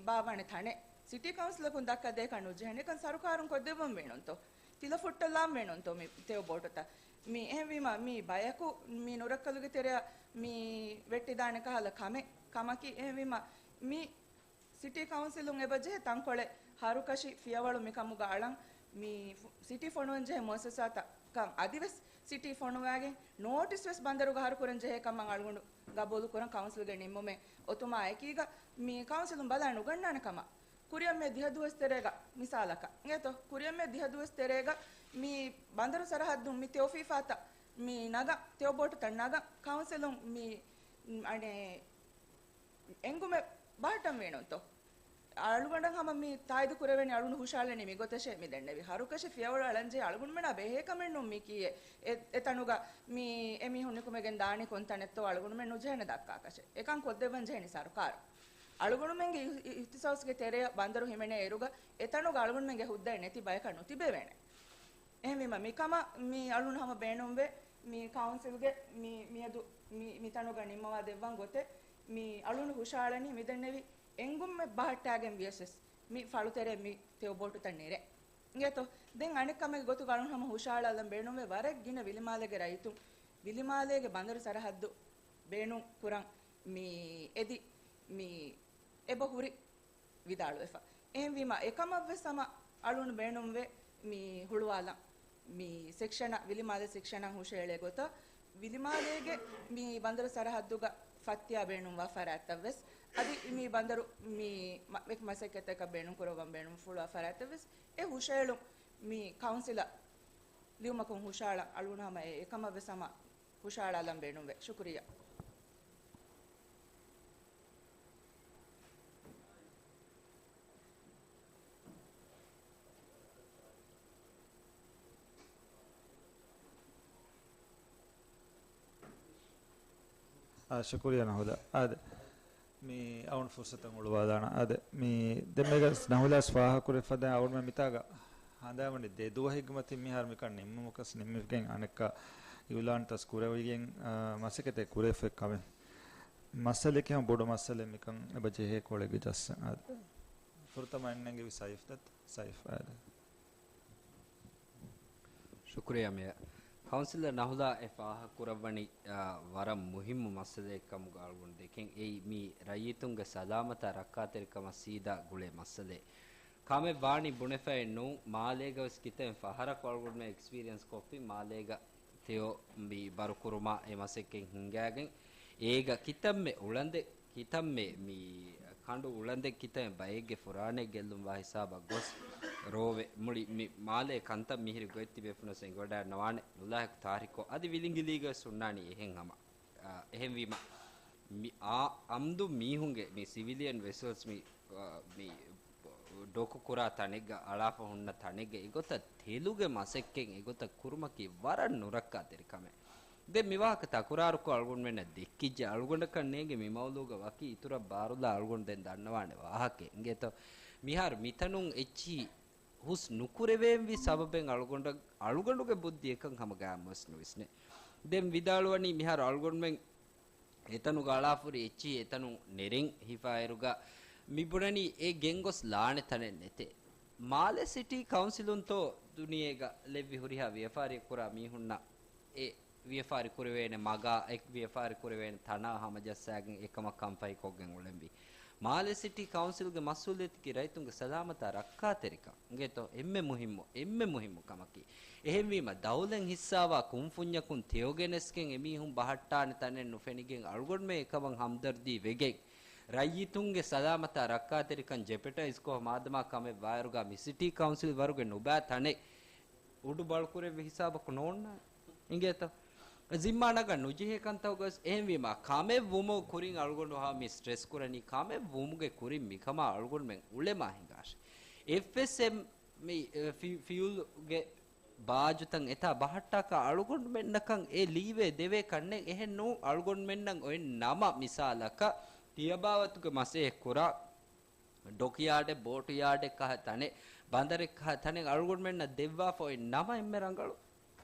ބާއްވާނެ ތަނެއް. ސިޓީ ކައުންސިލަކުން ދައްކާ ދޭކަށް ނުޖެހޭނެ. އެކަން ސަރުކާރުން ކޮށްދެއްވަން ވީނުންތޯ؟ ތިލަފުއްޓަށް ލާން ވީނުންތޯ މި ތެޔޮ ބޯޓުތައް؟ މި އެހެންވީމަ މި ބަޔަކު މި ނުރައްކަލުގެ ތެރެއަށް މި ވެއްޓިދާނެ ކަހަލަ ކަމެއް ކަމަކީ. އެހެންވީމަ މި ސިޓީ ކައުންސިލުން އެބަޖެހޭ ތަންކޮޅެއް ހަރުކަށި ފިޔަވަޅު މިކަމުގަ އަޅަން މި ފު-، ސިޓީ ފޮނުވަންޖެހޭ މުއައްސަސާތަކަށް އަދިވެސް ސިޓީ ފޮނުވާގެން ނޯޓިސް ވެސް ބަނދަރުގަ ހަރުކުރަން ޖެހޭ ކަމަށް އަޅުގަނޑު ގަބޫލުކުރަން ކައުންސިލްގެ ނިންމުމެއް އޮތުމާ އެކީގަ މި ކައުންސިލުން ބަލާ ނުގަންނާނެ ކަމަށް. ކުރިއަށް މޭ ދިހަ ދުވަސް ތެރޭގަ މިސާލަކަށް އިނގޭތޯ؟ ކުރިއަށް މޭ ދިހަ ދުވަސް ތެރޭގަ މި ބަނދަރު ސަރަހައްދުން މި ތެޔޮ ފީފާތައް މި ނަގަން، ތެޔޮ ބޯޓުތައް ނަގަން ކައުންސިލުން މި އަނެއް އެނގުމެއް ބަހައްޓަން ވީނުންތޯ؟ އަޅުގަނޑަށް ހަމަ މި ތާއީދު ކުރެވެނީ އަޅުގަނޑު ހުށަހަޅަނީ މިގޮތަށޭ މި ދެންނެވި. ހަރުކަށި ފިޔަވަޅު އަޅަންޖެހޭ އަޅުގަނޑުމެންނާ ބެހޭ ކަމެއް ނޫން މި ކީއެއް. އެ، އެތަނުގަ މި އެމީހުން ނިކުމެގެން ދާނީ ކޮންތަނެއްތޯ އަޅުގަނޑުމެން ނުޖެހޭނެ ދައްކާކަށެއް. އެކަން ކޮށްދެއްވަން ޖެހެނީ ސަރުކާރު. އަޅުގަނޑުމެންގެ އި-، އި-، އިހްތިސޯސްގެ ތެރެއަށް ބަނދަރު ހިމެނޭ އިރުގަ އެތަނުގަ އަޅުގަނޑުމެންގެ ހުއްދައެއް ނެތި ބަޔަކަށް ނުތިބެވޭނެ. އެހެންވީމަ، މިކަމަށް މި އަޅުން ހަމަ ބޭނުންވޭ، މި ކައުންސިލްގެ މި، މިއަދު މި، މިތަނުގަ ނިންމަވާ ދެއްވަން ގޮތެއް، މި އަޅުން ހުށައަޅަނީ މިދެންނެވި އެންގުމެއް ބަހައްޓާގެން ވިޔަސް ވެސް މި ފަޅުތެރޭ މި ތެޔޮ ބޯޓުތައް ނެރެ. އިނގޭތޯ؟ ދެން އަނެއް ކަމެއް ގޮތުގަ އަޅުން ހަމަ ހުށައަޅާލަން ބޭނުންވޭ ވަރަށް ގިނަ ވިލިމާލޭގެ ރައްޔިތުން ވިލިމާލޭގެ ބަނދަރު ސަރަހައްދު ބޭނުން ކުރަން މި އެދި މި އެބަ ހުރި ވިދާޅުވެފަ. އެހެންވީމަ، އެކަމަށްވެސް ހަމަ އަޅުން ބޭނުންވޭ މި ހުޅުވާލަން. މި ސެކްޝަނަށް، ވިލިމާލެ ސެކްޝަނަށް ހުށައެޅޭ ގޮތަށް، ވިލިމާލޭގެ މި ބަނދަރު ސަރަހައްދުގަ ފައްތިޔާ ބޭނުންވާ ފަރާތްތައްވެސް، އަދި މި ބަނދަރު މި މަ-، އެކި މަސައްކަތްތަކަށް ބޭނުން ކުރައްވަން ބޭނުންފުޅުވާ ފަރާތްތައްވެސް، އެ ހުށައެޅުން މި ކައުންސިލަށް ލިޔުމަކުން ހުށައަޅަން އަޅުން ހަމަ އެ އެކަމަށްވެސް ހަމަ ހުށައަޅާލަން ބޭނުންވޭ. ޝުކުރިއްޔާ. އާ، ޝުކުރިއްޔާ ނަހުލާ. އާދެ، މި އަޅުން ފުރުސަތަށް ހުޅުވާލާނަ. އާދެ، މި ދެންމެގަސް ނަހުލާސް ފާހަގަކުރެއްވިފަދަ އަޅުންމެ މިތާގަ ހަނދާންވަނީ ދެ ދުވަހެއްގެ މަތިން މިހާރު މިކަން ނިންމުމަކަސް ނިންމިގެން އަނެއްކާ އިއުލާން ތަސް ކުރެވިގެން، އާ، މަސައްކަތެއް ކުރެވިފައި ކަމެއް. މައްސަލައެއް ކިހާ ބޮޑު މައްސަލައެއް މިކަން އެބަ ޖެހޭ ކޮޅެއްގެ ޖައްސަން. އާދެ، ފުރަތަމަ އެންނެންގެވި ސައިފް ދައްތަ. ސައިފް އާދެ. ޝުކުރިއްޔާ މޭޔަރ. ކައުންސިލަރ ނަހުލާ އެ ފާހަގަކުރައްވަނީ، އާ، ވަރަށް މުހިއްމު މައްސަލައެއް ކަމުގަ އަޅުގަނޑު ދެކެން. އެއީ މި ރައްޔިތުންގެ ސަލާމަތާ ރައްކާތެރިކަމާ ސީދާ ގުޅޭ މައްސަލައެއް. ކަމެއް ވާނީ ބުނެފައެއް ނޫން، މާލޭގަ ވެސް ކިތައް ފަހަރަކު އަޅުގަނޑުމެން އެކްސްޕީރިއަންސް ކޮށްފި، މާލޭގަ ތެޔޮ މި ބަރުކުރުމާ އެ މަސައްކަތް ހިންގާގެން، އޭގަ ކިތަންމެ އުޅަނދެއް، ކިތަންމެ މި ކަނޑު އުޅަނދެއް، ކިތަންމެ ބައެއްގެ ފުރާނައެއް ގެއްލުންވާ ހިސާބަށް ގޮސް ރޯވެ މުޅި މި މާލޭ ކަންތައް މިހިރި ގޮތް ތިބޭފުޅުންވެސް އެނގިވަޑައިގަންނަވާނެ ނުލާހިކު ތާރިކު އަދި ވިލިނގިލީގަ ވެސް ހުންނާނީ އެހެން ހަމަ. އާ، އެހެންވީމަ، މި އާ، އަމްދު މީހުންގެ މި ސިވިލިއަން ވެސަލްސް މި، އާ، މި ޑޮކު ކުރާ ތަނެއްގަ އަޅާފަ ހުންނަ ތަނެއްގަ އެގޮތަށް ތެލުގެ މަސައްކަތް އެގޮތަށް ކުރުމަކީ ވަރަށް ނުރައްކާތެރި ކަމެއް. ދެން މިވާހަކަ ތަކުރާރުކޮށް އަޅުގަނޑުމެންނަށް ދެއްކިއްޖެ، އަޅުގަނޑަކަށް ނޭނގެ މި މައުޟޫގަ ވަކި އިތުރަށް ބާރުލާ އަޅުގަނޑު ދެން ދަންނަވާނެ ވާހަކައެއް އިނގޭތޯ. މިހާރު މިތަނުން އެއްޗިހި ހުސް ނުކުރެވޭންވީ ސަބަބެއް އަޅުގަނޑަށް، އަޅުގަނޑުގެ ބުއްދި އެކަން ހަމަ ގާއިމުވެސް ނުވިސްނޭ. ދެން ވިދާޅުވަނީ މިހާރު އަޅުގަނޑުމެން އެތަނުގަ އަޅާފަހުރި އެއްޗިހި އެތަނުން ނެރެން ހިފާއިރުގަ މިބުނަނީ އެ ގެންގޮސް ލާނެ ތަނެއް ނެތޭ. މާލެ ސިޓީ ކައުންސިލުންތޯ ދުނިޔޭގަ ލެއްވި ހުރިހާ ވިޔަފާރިއެއް ކުރާ މީހުންނަށް އެ ވިޔަފާރި ކުރެވޭނެ މަގާ، އެ ވިޔަފާރި ކުރެވޭނެ ތަނާ ހަމަޖައްސާގެން އެކަމަށް ކަންފަހިކޮށްގެން އުޅެންވީ. މާލެ ސިޓީ ކައުންސިލްގެ މަސްއޫލިއްޔަތަކީ ރައްޔިތުންގެ ސަލާމަތާ ރައްކާތެރިކަން އިނގޭތޯ އެންމެ މުހިއްމު، އެންމެ މުހިއްމު ކަމަކީ. އެހެންވީމަ، ދައުލަތް ހިއްސާވާ ކުންފުންޏަކުން ތެޔޮގެނެސްގެން އެމީހުން ބަހައްޓާނެ ތަނެއް ނުފެނިގެން އަޅުގަނޑުމެން އެކަމަށް ހަމްދަރްދީ ވެގެން، ރައްޔިތުންގެ ސަލާމަތާ ރައްކާތެރިކަން ޖެޕެޓައިޒްކޮށް މާދަމާ ކަމެއް ވާއިރުގަ މި ސިޓީ ކައުންސިލް ވަރުގެ ނުބައި ތަނެއް އުޑު ބަޅުކުރެއްވި ހިސާބަކު ނޯންނާނެ. އިނގޭތަ؟ ޒިންމާ ނަގަން ނުޖެހޭ ކަންތަކުގަސް އެހެންވީމާ، ކަމެއް ވުމުގެ ކުރިން އަޅުގަނޑު ހާ މި ސްޓްރެސް ކުރަނީ، ކަމެއް ވުމުގެ ކުރިން މިކަމާ އަޅުގަނޑުމެން އުޅެމާ ހިނގާށޭ. އެފްއެސްއެމް މި، އެ، ފި-، ފިއުލްގެ ބާޖުތައް އެތާ ބަހައްޓާކަށް އަޅުގަނޑުމެންނަކަށް އެ ލީވޭ ދެވޭ ކަންނެއް އެހެން ނޫން. އަޅުގަނޑުމެންނަށް އޮތް ނަމަ މިސާލަކަށް ތިޔަބާވަތުގެ މަސައްކަތް ކުރާ ޑޮކްޔާޑެއް، ބޯޓުޔާޑެއް ކަހަ ތަނެއް، ބަނދަރެއް ކަހަ ތަނެއް އަޅުގަނޑުމެންނަށް ދެއްވާފަ އޮތް ނަމަ އެންމެ ރަނގަޅު.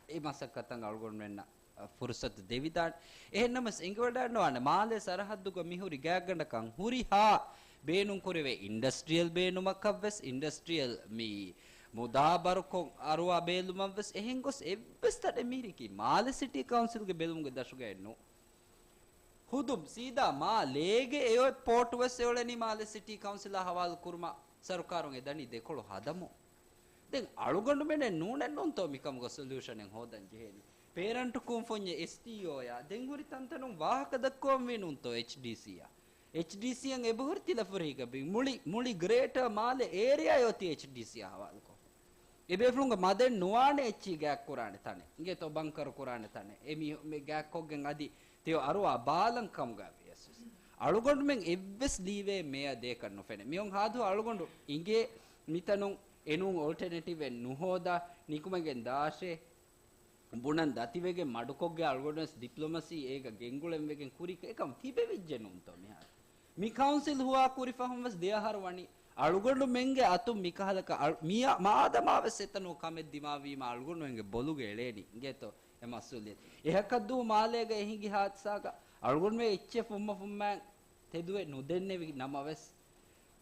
އެ މަސައްކަތަށް އަޅުގަނޑުމެންނަށް ފުރުސަތު ދެވިދާނެ. އެހެންނަމަވެސް އެނގިވަޑައިގަންނަވާނެ މާލޭ ސަރަހައްދުގަ މިހުރި ގާތްގަނޑަކަށް ހުރިހާ ބޭނުންކުރެވޭ އިންޑަސްޓްރިއަލް ބޭނުމަކަށްވެސް، އިންޑަސްޓްރިއަލް މި މުދާ ބަރުކޮށް އަރުވާ ބޭލުމަށްވެސް އެހެން ގޮސް އެއްވެސް ތަނެއް މިހިރީކީ މާލެ ސިޓީ ކައުންސިލްގެ ބެލުމުގެ ދަށުގައެއް ނޫން. ހުދު ސީދާ މާލޭގެ އެއޮތް ޕޯޓު ވެސް އެއުޅެނީ މާލެ ސިޓީ ކައުންސިލާ ހަވާލު ކުރުމަށް ސަރުކާރުން އެދަނީ ދެކޮޅު ހަދަމުން. ދެން އަޅުގަނޑުމެނެއް ނޫނެއް ނޫންތޯ މިކަމުގަ ސޮލިއުޝަނެއް ހޯދަން ޖެހޭނީ؟ ޕޭރަންޓް ކުންފުންޏެއް އެސްޓީއޯއާ ދެން ހުރި ތަންތަނުން ވާހަކަ ދައްކަވަންވީ ނޫންތޯ އެޗްޑީސީއާ؟ އެޗްޑީސީއަށް އެބަހުރި ތިލަފުރިހީގަ މި މުޅި، މުޅި ގްރޭޓަރ މާލެ އޭރިއާ އޮތީ އެޗްޑީސީއާ ހަވާލުކޮށް. އެބޭފުޅުންގެ މަދެއް ނުވާނެ އެއްޗިހި ގާތް ކުރާނެ ތަނެއް. އިނގޭތޯ ބަންކަރު ކުރާނެ ތަނެއް. އެ މީ މި ގާތްކޮށްގެން އަދި ތެޔޮ އަރުވާ ބާލަން ކަމުގަ ވިޔަސް. އަޅުގަނޑުމެން އެއްވެސް ލީވޭ މޭޔަ ދޭކަށް ނުފެނޭ. މިއޮން ހާދު އަޅުގަނޑު އިނގޭ މިތަނުން އެނޫން އޯލްޓަނޭޓިވެއް ނުހޯދާ ނިކުމެގެން ދާށޭ. ބުނަން ދަތިވެގެން މަޑުކޮށްގެ އަޅުގަނޑުވެސް ޑިޕްލޮމަސީ އޭގަ ގެންގުޅެން ވެގެން ކުރި އެކަމް ތިބެވިއްޖެ ނޫންތޯ މިހާރު؟ މި ކައުންސިލް ހުވާ ކުރި ފަހުން ވެސް ދެ އަހަރު ވަނީ. އަޅުގަނޑުމެންގެ އަތުން މިކަހަލަކަށް އަޅު-، މިޔާ މާދަމާ ވެސް އެތަނު ކަމެއް ދިމާވީމަ އަޅުގަނޑުމެންގެ ބޮލުގަ އެޅޭނީ. އިނގޭތޯ އެ މަސްއޫލިއްޔަތު. އެހަކަށްދުވަހު މާލޭގަ އެ ހިނގި ހާދިސާގަ އަޅުގަނޑުމެން އެއްޗެއް ފުންމަ ފުންމައިން ތެދުވެ ނުދެންނެވި ނަމަވެސް،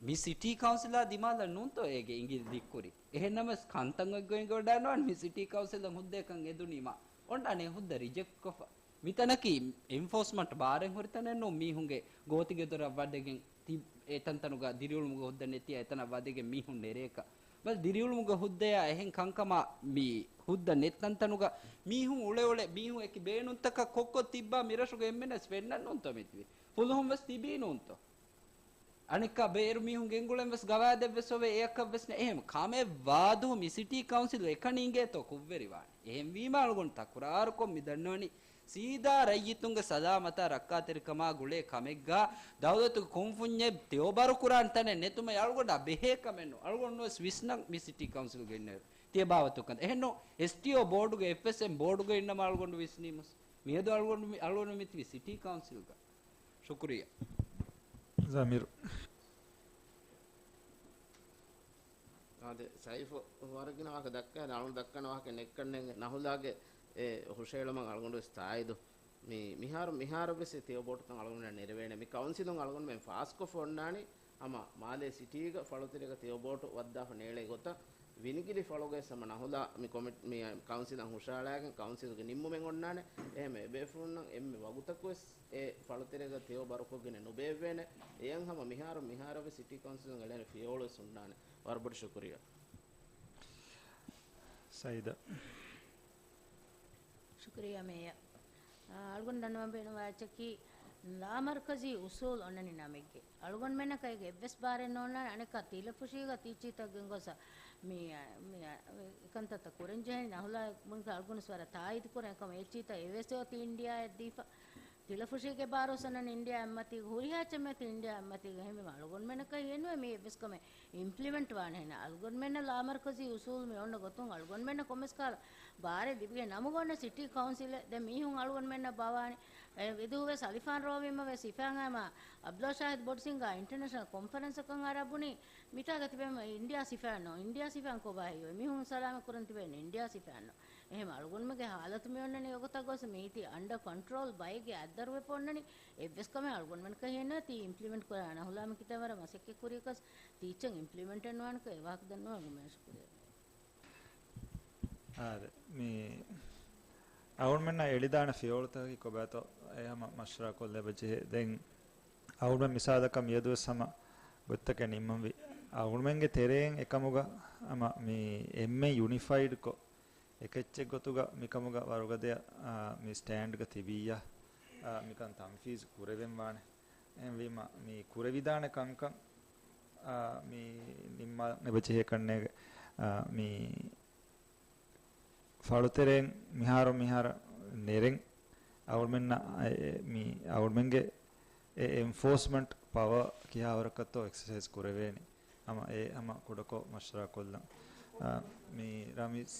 މި ސިޓީ ކައުންސިލާ ދިމާލަށް ނޫންތޯ އޭގެ އިނގިލި ދިއްކުރި؟ އެހެން ނަމަވެސް، ކަންތައް އޮތްގޮތް އެނގިވަޑައިގަންނަވާނެ މި ސިޓީ ކައުންސިލަށް ހުއްދައަކަށް އެދުނީމާ. އޮންނާނެ ހުއްދަ ރިޖެކްޓްކޮށްފަ. މިތަނަކީ އެންފޯސްމަންޓް ބާރެއް ހުރި ތަނެއް ނޫން، މީހުންގެ ގޯތިގެ ދޮރަށް ވަޑެގެން ތި އެތަންތަނުގަ ދިރިއުޅުމުގެ ހުއްދަ ނެތިއްޔާ އެތަނަށް ވަދެގެން މީހުން ނެރޭކަށް. ބަލަ، ދިރިއުޅުމުގެ ހުއްދަޔާ އެހެން ކަންކަމާ މި ހުއްދަ ނެތް ތަންތަނުގަ މީހުން އުޅެ އުޅެ މީހުން އެކި ބޭނުންތަކަށް ކޮށްކޮށް ތިއްބާ މިރަށުގެ އެންމެނަސް ފެންނަން ނޫންތޯ މިތިބީ. ފުލުހުން ވެސް ތިބީ ނޫންތޯ؟ އަނެއްކާ ބޭރު މީހުން ގެންގުޅެން ވެސް ގަވާއިދެއް ވެސް އޮވޭ، އެއަކަށް ވެސް ނެ. އެހެން ކަމެއް ވާދޫ މި ސިޓީ ކައުންސިލް އެކަނި އިނގޭތޯ ކުށްވެރިވާނެ. އެހެންވީމާ އަޅުގަނޑު ތަކުރާރުކޮށް މި ދަންނަވަނީ، ސީދާ ރައްޔިތުންގެ ސަލާމަތާ ރައްކާތެރިކަމާ ގުޅޭ ކަމެއްގާ ދައުލަތުގެ ކުންފުންޏެއް ތެޔޮބަރުކުރާން ތަނެއް ނެތުމަށް އަޅުގަނޑާ ބެހޭ ކަމެއް ނޫން. އަޅުގަނޑު ނުވެސް ވިސްނަން މި ސިޓީ ކައުންސިލްގެ އިންނައިރު ތިޔަބާވަތު ކަން. އެހެންނު އެސްޓީއޯ ބޯޑުގެ އެފްއެސްއެމް ބޯޑުގެ އިންނަމަ އަޅުގަނޑު ވިސްނީމުސް. މިއަދު އަޅުގަނޑު މި، އަޅުގަނޑު މިތިބީ ސިޓީ ކައުންސިލްގަ. ޝުކުރިއްޔާ. ޒަމީރު. އާދެ، ސައިފު ވަރަށް ގިނަ ވާހަކަ ދައްކާ، އަޅުގަނޑު ދައްކަން ވާހަކަ ނެއްކަންނެން ނަހުލާގެ އެ ހުށައެޅުމަށް އަޅުގަނޑު ވެސް ތާއީދު. މި، މިހާރު، މިހާރު ވެސް ތެޔޮ ބޯޓުތައް އަޅުގަނޑަށް ނެރެވޭނެ. މި ކައުންސިލުން އަޅުގަނޑުމެން ފާސްކޮށްފަ އޮންނާނީ ހަމަ މާލޭ ސިޓީގަ ފަޅުތެރޭގަ ތެޔޮ ބޯޓު ވައްދާފަ ނޭޅޭ ގޮތަށް ވިނިގިލި ފަޅުގައި ހަމަ ނަހުލާ މި ކޮމިޓް، މި ކައުންސިލަށް ހުށައަޅާގެން ކައުންސިލްގެ ނިންމުމެއް އޮންނާނެ. އެހެން އެބޭފުޅުންނަށް އެންމެ ވަގުތަކުވެސް އެ ފަޅުތެރޭގަ ތެޔޮ ބަރުކޮށްގެން ނުބޭއްވޭނެ. އެޔަށް ހަމަ މިހާރު، މިހާރަށް ވެސް ސިޓީ ކައުންސިލުން އެޅޭނެ ފިޔަވަޅުވެސް އޮންނާނެ. ވަރަށް ބޮޑަށް ޝުކުރިއްޔާ. ސައީދާ. ޝުކުރިއްޔާ މޭޔަރ. އާ، އަޅުގަނޑު ދަންނަވަން ބޭނުންވާ އެއްޗަކީ ލާމަރްކަޒީ އުސޫލް އޮންނަނީ ނަމެއްގެ. އަޅުގަނޑުމެންނަކަށް އޭގެ އެއްވެސް ބާރެއް ނޯންނާނެ. އަނެއްކާ ތިލަފުށީގަ ތިއްޗިތައް ގެންގޮސް މި، މި، މި ކަންތައްތައް ކުރަން ޖެހެނީ. ނަހުލާ މުންކަ އަޅުގަނޑު ވަރަށް ތާއީދު ކުރަން އެކަމަ އެއްޗިތައް އެވެސް އޮތީ އިންޑިއާއަށް ދީފަ. ތިލަފުށީގެ ބާރު އޮންނަނީ އިންޑިއާ އެއްމަތީގަ. ހުރިހާ އެއްޗެއް މިއޮތީ އިންޑިއާ އެއްމަތީގަ. އެހެންވީމަ އަޅުގަނޑުމެންނަކަށް އެންމެ އެއްވެސް ކަމެއް އިމްޕްލިމެންޓް ވާނެ ހެން. އަޅުގަނޑުމެންނަށް ލާމަރްކަޒީ އުސޫލް މި އޮންނަ ގޮތުން އަޅުގަނޑުމެންނަށް ކޮންމެސް ކަހަލަ ބާރެއް ލިބިގެން ނަމަ އޮންނަ ސިޓީ ކައުންސިލެއް ދެ މީހުން އަޅުގަނޑުމެންނަށް ބާވާނެ. އެ، ވިދޫ ވެސް އަލިފާން ރޯވީމަ ވެސް ހިފާން އާމަ އަބްދުﷲ ޝާހިދް ބޮޑު ސިންގާ އިންޓަރނޭޝަނަލް ކޮންފަރެންސަކަށް އަރާ ބުނީ، މިތާގަ ތިބެމަ އިންޑިއާ ސިފައިން ނޯ، އިންޑިއާ ސިފައިން ކޮބާ ހެޔޮ؟ މީހުން ސަލާމަތް ކުރަން ތިބެން އިންޑިއާ ސިފައިން ނޯ. އެހެން އަޅުގަނޑުމެންގެ ހާލަތު މި އޮންނަނީ އެގޮތަށް ގޮސް މީތި އަންޑަ ކޮންޓްރޯލް ބައެއްގެ އަތްދަރުވެފަ އޮންނަނީ. އެއްވެސް ކަމެއް އަޅުގަނޑުމެންނަކަށް ހިނގެން ނުވޭ ތީ އިމްޕްލިމެންޓް ކުރާ. ނަހުލާ މި ކިތައް ވަރަށް މަސައްކަތް ކުރިޔަކަސް ތީ އެއްޗެއް އިމްޕްލިމެންޓެއް ނުވާނެކަން އެ ވާހަކަ ދަންނަވަން ގުމެ ޝުކުރިއްޔާ. އާދެ، މި އަޅުގަނޑުމެންނަށް އެޅިދާނެ ފިޔަވަޅުތަކަކީ ކޮބާތޯ އެ ހަމަ މަޝްވަރާ ކޮށްލައްވަ ޖެހޭ. ދެން އަޅުގަނޑުމެން މިސާލަކަށް މިއަދުވެސް ހަމަ ގޮތްތަކެއް ނިންމަންވީ. އަޅުގަނޑުމެންގެ ތެރެއިން އެކަމުގަ ހަމަ މި އެންމެ ޔުނިފައިޑްކޮށް، އެކެއްޗެއް ގޮތުގަ މިކަމުގަ ވަރުގަދަޔަށް، އާ، މި ސްޓޭންޑްގަ ތިބިއްޔާ، އާ، މިކަން ތަންފީޒު ކުރެވެންވާނެ. އެހެންވީމަ، މި ކުރެވިދާނެ ކަންކަން، އާ، މި ނިންމާ އެބަޖެހޭ ކަންނޭގެ، އާ، މި ފަޅުތެރެއިން މިހާރު މިހާރަށް ނެރެން އަޅުމެންނަށް އެ، އެ، މި އަޅުމެންގެ އެ އެންފޯސްމަންޓް ޕަވަރ ކިހާވަރަކަށްތޯ އެކްސަސައިޒް ކުރެވޭނެ. ހަމަ އެ ހަމަ ކުޑަކޮށް މަޝްވަރާ ކޮށްލަން. އާ، މި ރަމީސް،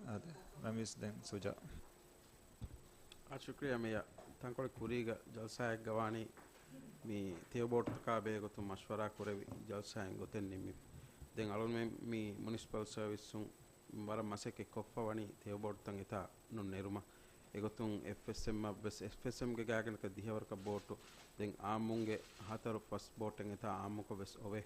އާދެ، ރަމީސް ދެން ސުޖާ. އާ، ޝުކްރިޔާ މޭޔަރ. ތަންކޮޅެއް ކުރީގަ ޖަލްސާއެއްގަ ވާނީ މި ތެޔޮ ބޯޓުތަކާ ބެހޭގޮތުން މަޝްވަރާ ކުރެވި ޖަލްސާއިން ގޮތެއް ނިންމި. ދެން އަޅުގަނޑުމެން މި މުނިސިޕަލް ސަރވިސްއުން ވަރަށް މަސައްކަތް ކޮށްފަ ވަނީ ތެޔޮ ބޯޓުތައް އެތާ ނުން ނެރުމަށް. އެގޮތުން އެފްއެސްއެމްއަށް ވެސް އެފްއެސްއެމްގެ ގާތްގަނޑަކަށް ދިހަވަރަކަށް ބޯޓު، ދެން އާއްމުންގެ ހަތަރު ފަސް ބޯޓެއް އެތާ އާއްމުކޮށް ވެސް އޮވޭ.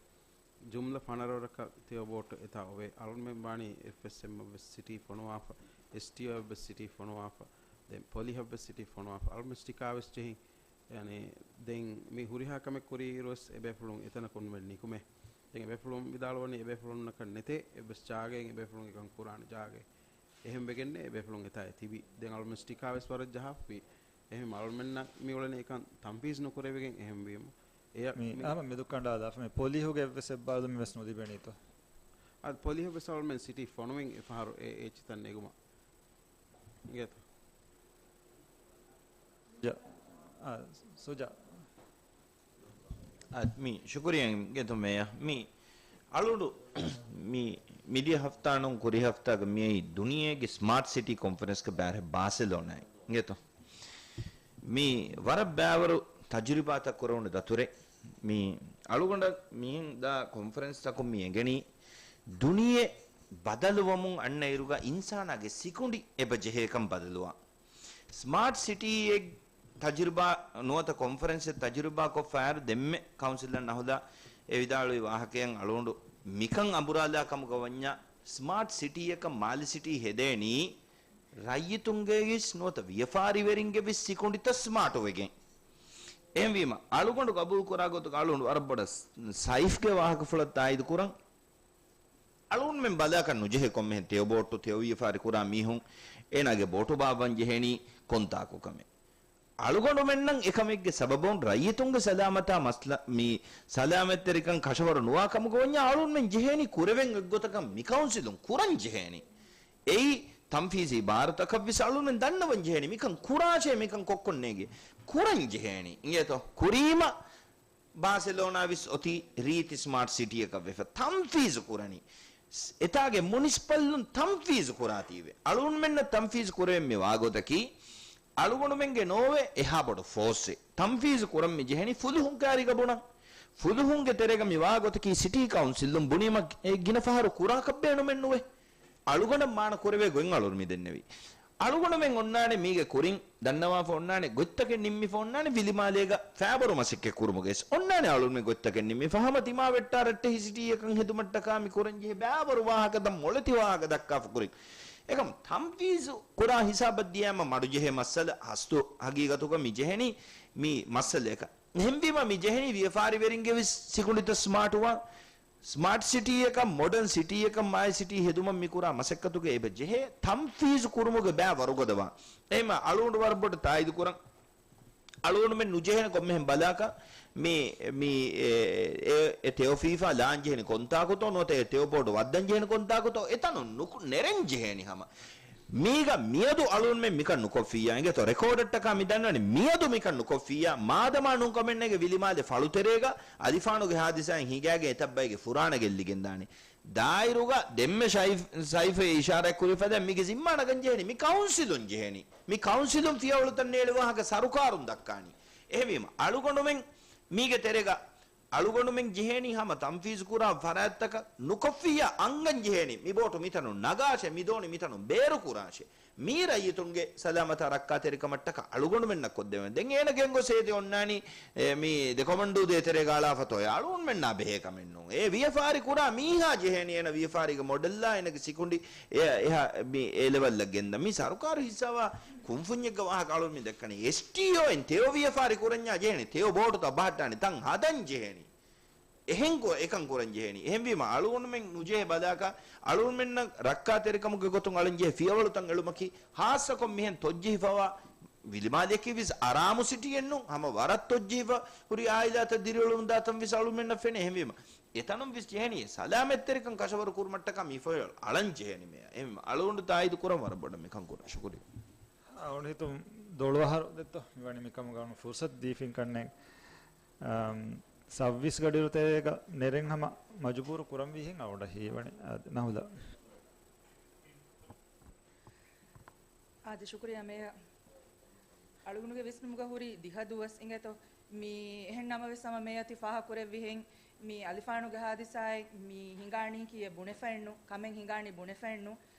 ޖުމްލަ ފަނަރަވަރަކަށް ތެޔޮ ބޯޓު އެތާ އޮވޭ. އަޅުމެން ވާނީ އެފްއެސްއެމްއަށް ވެސް ސިޓީ ފޮނުވާފަ، އެސްޓީއޯއަށް ވެސް ސިޓީ ފޮނުވާފަ، ދެން ޕޮލިހަށް ވެސް ސިޓީ ފޮނުވާފަ. އަޅުމެން ސިޓީކާ ވެސް ޖެހިން. ޔަނީ، ދެން މި ހުރިހާ ކަމެއް ކުރިއިރު ވެސް އެބޭފުޅުން އެތަނަކުން ނިކުމޭ. ދެން އެބޭފުޅުން ވިދާޅުވަނީ އެބޭފުޅުންނަކަށް ނެތޭ އެއްވެސް ޖާގައެއް އެބޭފުޅުން އެކަން ކުރާނެ ޖާގައެއް. އެހެން ވެގެންނޭ އެބޭފުޅުން އެތާ އެ ތިބީ. ދެން އަޅުމެން ސިޓީކާ ވެސް ވަރަށް ޖަހާފި. އެހެން އަޅުމެންނަށް މި އުޅެނީ އެކަން ތަންފީޒް ނުކުރެވިގެން އެހެންވީމަ. އެޔަށް މި މި ހަމަ މެދުކަނޑާލާފަ މި ޕޮލިހުގެ އެއްވެސް އެއްބާރުލުމެއް ވެސް ނުލިބެނީތޯ؟ އަދި ޕޮލިހަށް ވެސް އަޅުމެން ސިޓީ ފޮނުވިން އެފަހަރު އެ އެއްޗިތައް ނެގުމަށް. އިނގޭތޯ؟ ސުޖާ. އާ، ސުޖާ. އާ، މި ޝުކުރިއްޔާ ގެތު މޭޔަ. މި އަޅުގަނޑު މި މިދިޔަ ހަފްތާ ނޫން ކުރި ހަފްތާގަ މިއައީ ދުނިޔޭގެ ސްމާޓް ސިޓީ ކޮންފަރެންސްގެ ބައިވެރި ބާސެލޯނާއި. އިނގޭތޯ؟ މި ވަރަށް ބައިވަރު ތަޖުރިބާތައް ކުރެވުނު ދަތުރެއް. މި އަޅުގަނޑަށް މިހެން ދާ ކޮންފަރެންސްތަކުން މި އެނގެނީ ދުނިޔެ ބަދަލުވަމުން އަންނައިރުގަ އިންސާނާގެ ސިކުނޑި އެބަ ޖެހޭކަން ބަދަލުވާ. ސްމާޓް ސިޓީއެއް ތަޖުރިބާ ނުވަތަ ކޮންފަރެންސެއް ތަޖުރިބާ ކޮށްފަ އައިރު ދެންމެ ކައުންސިލަށް ނަހުލާ އެ ވިދާޅުވި ވާހަކައިން އަޅުގަނޑު މިކަން އަނބުރާލާ ކަމުގަ ވަންޏާ ސްމާޓް ސިޓީއަކަށް މާލެ ސިޓީ ހެދޭނީ ރައްޔިތުންގެވެސް ނުވަތަ ވިޔަފާރިވެރިންގެވެސް ސިކުނޑިތައް ސްމާޓުވެގެން. އެހެންވީމަ، އަޅުގަނޑު ގަބޫލުކުރާ ގޮތުގަ އަޅުގަނޑު ވަރަށް ބޮޑަށް ސައިފްގެ ވާހަކަފުޅަށް ތާއީދު ކުރަން. އަޅުގަނޑުމެން ބަލާކަށް ނުޖެހޭ ކޮންމެހެން ތެޔޮ ބޯޓު ތެޔޮ ވިޔަފާރި ކުރާ މީހުން އޭނާގެ ބޯޓު ބާއްވަން ޖެހޭނީ ކޮންތާކު ކަމެއް. އަޅުގަނޑުމެންނަށް އެކަމެއްގެ ސަބަބުން ރައްޔިތުންގެ ސަލާމަތާ މަސްލަ-، މި ސަލާމަތްތެރިކަން ކަށަވަރު ނުވާ ކަމުގަ ވަންޏާ އަޅުގަނޑުމެން ޖެހޭނީ ކުރެވެން އެއްގޮތަކަށް މި ކައުންސިލުން ކުރަން ޖެހޭނީ. އެއީ ތަންފީޒީ ބާރުތަކަށްވެސް އަޅުގަނޑުމެން ދަންނަވަން ޖެހޭނީ. މިކަން ކުރާށޭ، މިކަން ކޮށްކޮށް ނޭނގޭ. ކުރަން ޖެހޭނީ. އިނގޭތޯ؟ ކުރީމަ ބާސެލޯނާ ވެސް އޮތީ ރީތި ސްމާޓް ސިޓީއަކަށް ވެފަ ތަންފީޒު ކުރަނީ. އެތާގެ މުނިސިޕަލުން ތަންފީޒު ކުރާތީވެ. އަޅުގަނޑުމެންނަށް ތަންފީޒު ކުރެވެން މި ވާގޮތަކީ، އަޅުގަނޑުމެންގެ ނޯވެ އެހާ ބޮޑު ފޯސްއެއް. ތަންފީޒު ކުރަން މި ޖެހެނީ ފުލުހުން ކާރިގަ ބުނަން. ފުލުހުންގެ ތެރޭގަ މި ވާގޮތަކީ ސިޓީ ކައުންސިލުން ބުނީމަ އެ ގިނަ ފަހަރު ކުރާކަށް ބޭނުމެއް ނުވޭ. އަޅުގަނޑަށް މާނަ ކުރެވޭ ގޮތް އަޅުން މި ދެންނެވީ. އަޅުގަނޑުމެން އޮންނާނެ މީގެ ކުރިން ދަންނަވާފަ އޮންނާނެ ގޮތްތަކެއް ނިންމިފަ އޮންނާނެ ވިލިމާލޭގަ ފައިބަރު މަސައްކަތް ކުރުމުގެ އޮންނާނެ އަޅުން މި ގޮތްތަކެއް ނިންމިފަ ހަމަ ތިމާ ވެއްޓާ ރައްޓެހި ސިޓީއަކަށް ހެދުމަށްޓަކާ މި ކުރަން ޖެހޭ ބައިވަރު ވާހަކަތައް މޮޅެތި ވާހަކަ ދައްކާފަ ކުރިން. އެކަމް ތަންފީޒު ކުރާ ހިސާބަށް ދިޔައިމަ މަޑުޖެހޭ މައްސަލަ ހަސްތު ހަގީގަތުގަ މި ޖެހެނީ މި މައްސަލައަކަށް. އެހެންވީމަ މި ޖެހެނީ ވިޔަފާރިވެރިންގެ ވެސް ސިކުނޑިތައް ސްމާޓުވާން. ސްމާޓް ސިޓީއަކަށް، މޮޑަން ސިޓީއަކަށް މާލެ ސިޓީ ހެދުމަށް މިކުރާ މަސައްކަތުގެ އެބަ ޖެހޭ ތަންފީޒު ކުރުމުގެ ބައި ވަރުގަދަވާން. އެހެންމަ އަޅުގަނޑު ވަރަށް ބޮޑަށް ތާއީދު ކުރަން. އަޅުގަނޑުމެން ނުޖެހޭނެ ކޮންމެހެން ބަލާކަށް މި، މި، އެ، އެ، އެ ތެޔޮ ފީފާ ލާން ޖެހެނީ ކޮންތާކުތޯ ނުވަތަ އެ ތެޔޮ ބޯޓު ވައްދަން ޖެހެނީ ކޮންތާކުތޯ އެތަނުން ނުކު-، ނެރެން ޖެހޭނީ ހަމަ. މީގަ މިއަދު އަޅުންމެން މިކަން ނުކޮށްފިއްޔާ އިނގޭތޯ ރެކޯޑަށްޓަކާ މި ދަންނަވަނީ މިއަދު މިކަން ނުކޮށްފިއްޔާ މާދަމާ ނޫންކަމެއްނޭގެ ވިލިމާލެ ފަޅުތެރޭގަ އަލިފާނުގެ ހާދިސާއިން ހިނގާގެން އެތައްބައިގެ ފުރާނަ ގެއްލިގެންދާނީ. ދާއިރުގަ ދެންމެ ޝައިފް، ސައިފް އެ އިޝާރާތް ކުރި ފަދައިން މީގެ ޒިންމާ ނަގަން ޖެހެނީ މި ކައުންސިލުން ޖެހެނީ. މި ކައުންސިލުން ފިޔަވަޅުތައް ނޭޅި ވާހަކަ ސަރުކާރުން ދައްކާނީ. އެހެންވީމަ އަޅުގަނޑުމެން މީގެ ތެރޭގަ އަޅުގަނޑުމެން ޖެހޭނީ ހަމަ ތަންފީޒު ކުރާ ފަރާތްތަކަށް ނުކޮށްފިއްޔާ އަންގަން ޖެހޭނީ މި ބޯޓު މިތަނުން ނަގާށޭ، މި ދޯނި މިތަނުން ބޭރު ކުރާށޭ. މީ ރައްޔިތުންގެ ސަލާމަތާ ރައްކާތެރިކަމަށްޓަކާ އަޅުގަނޑުމެންނަށް ކޮށްދެވެން. ދެން އޭނަ ގެންގޮސް އޭތި އޮންނާނީ، އެ، މީ ދެކޮމަންޑޫ ދޭތެރޭގަ އަޅާފަތޯ އެ އަޅުގަނޑުމެންނާ ބެހޭ ކަމެއް ނޫން. އެ ވިޔަފާރި ކުރާ މީހާ ޖެހޭނީ އޭނަ ވިޔަފާރީގެ މޮޑެލްއާ އޭނަގެ ސިކުނޑި އެ، އެހާ މީ އެ ލެވެލްއަށް ގެންދަން. މީ ސަރުކާރު ހިއްސާވާ ކުންފުންޏެއްގެ ވާހަކަ އަޅުން މި ދައްކަނީ. އެސްޓީއޯއިން ތެޔޮ ވިޔަފާރި ކުރަންޏާ ޖެހޭނީ، ތެޔޮ ބޯޓުތައް ބަހައްޓާނީ، ތަން ހަދަން ޖެހޭނީ. އެހެން ކު-، އެކަން ކުރަން ޖެހޭނީ. އެހެންވީމަ އަޅުގަނޑުމެން ނުޖެހޭ ބަލާކަށް އަޅުގަނޑުމެންނަށް ރައްކާތެރިކަމުގެ ގޮތުން އަޅަން ޖެހޭ ފިޔަވަޅުތައް އެޅުމަކީ ހާއްސަކޮށް މިހެން ތޮއްޖެހިފަވާ ވިލިމާލެއަކީ ވެސް އަރާމު ސިޓީއެއް ނޫން. ހަމަ ވަރަށް ތޮއްޖެހިފަ ހުރި އާއިލާތައް ދިރިއުޅުން ދާތަން ވެސް އަޅުގަނޑުމެންނަށް ފެނޭ. އެހެންވީމަ އެތަނުން ވެސް ޖެހެނީ ސަލާމަތްތެރިކަން ކަށަވަރު ކުރުމަށްޓަކާ މި ފިޔަވަޅު އަޅަން ޖެހޭނީ މޭޔަ. އެހެންވީމަ އަޅުގަނޑު ތާއީދު ކުރަން ވަރަށް ބޮޑަށް މިކަން ކުރަން. ޝުކުރިއްޔާ. އަޅުގަނޑު ހިތުން ދޮޅު އަހަރު ދެއްތޯ؟ މިވަނީ މިކަމުގަ ފުރުސަތު ދީފިން ކަންނޭނގެ. އަމް، ސައުވީސް ގަޑިއިރު ތެރޭގަ ނެރެން ހަމަ މަޖުބޫރު ކުރަންވީހެން އަވަޑަ ހީވަނީ. އާދެ، ނަހުލާ. އާދެ، ޝުކުރިއްޔާ މޭޔަ. އަޅުގަނޑުގެ ވިސްނުމުގަ ހުރި ދިހަ ދުވަސް އިނގޭތޯ. މީ އެހެން ނަމަވެސް ހަމަ މޭޔަ ތި ފާހަ ކުރެއްވިހެން މީ އަލިފާނުގެ ހާދިސާއެއް މީ ހިނގާނީކީއެއް ބުނެފައެއްނު، ކަމެއް ހިނގާނީ ބުނެފައެއްނު.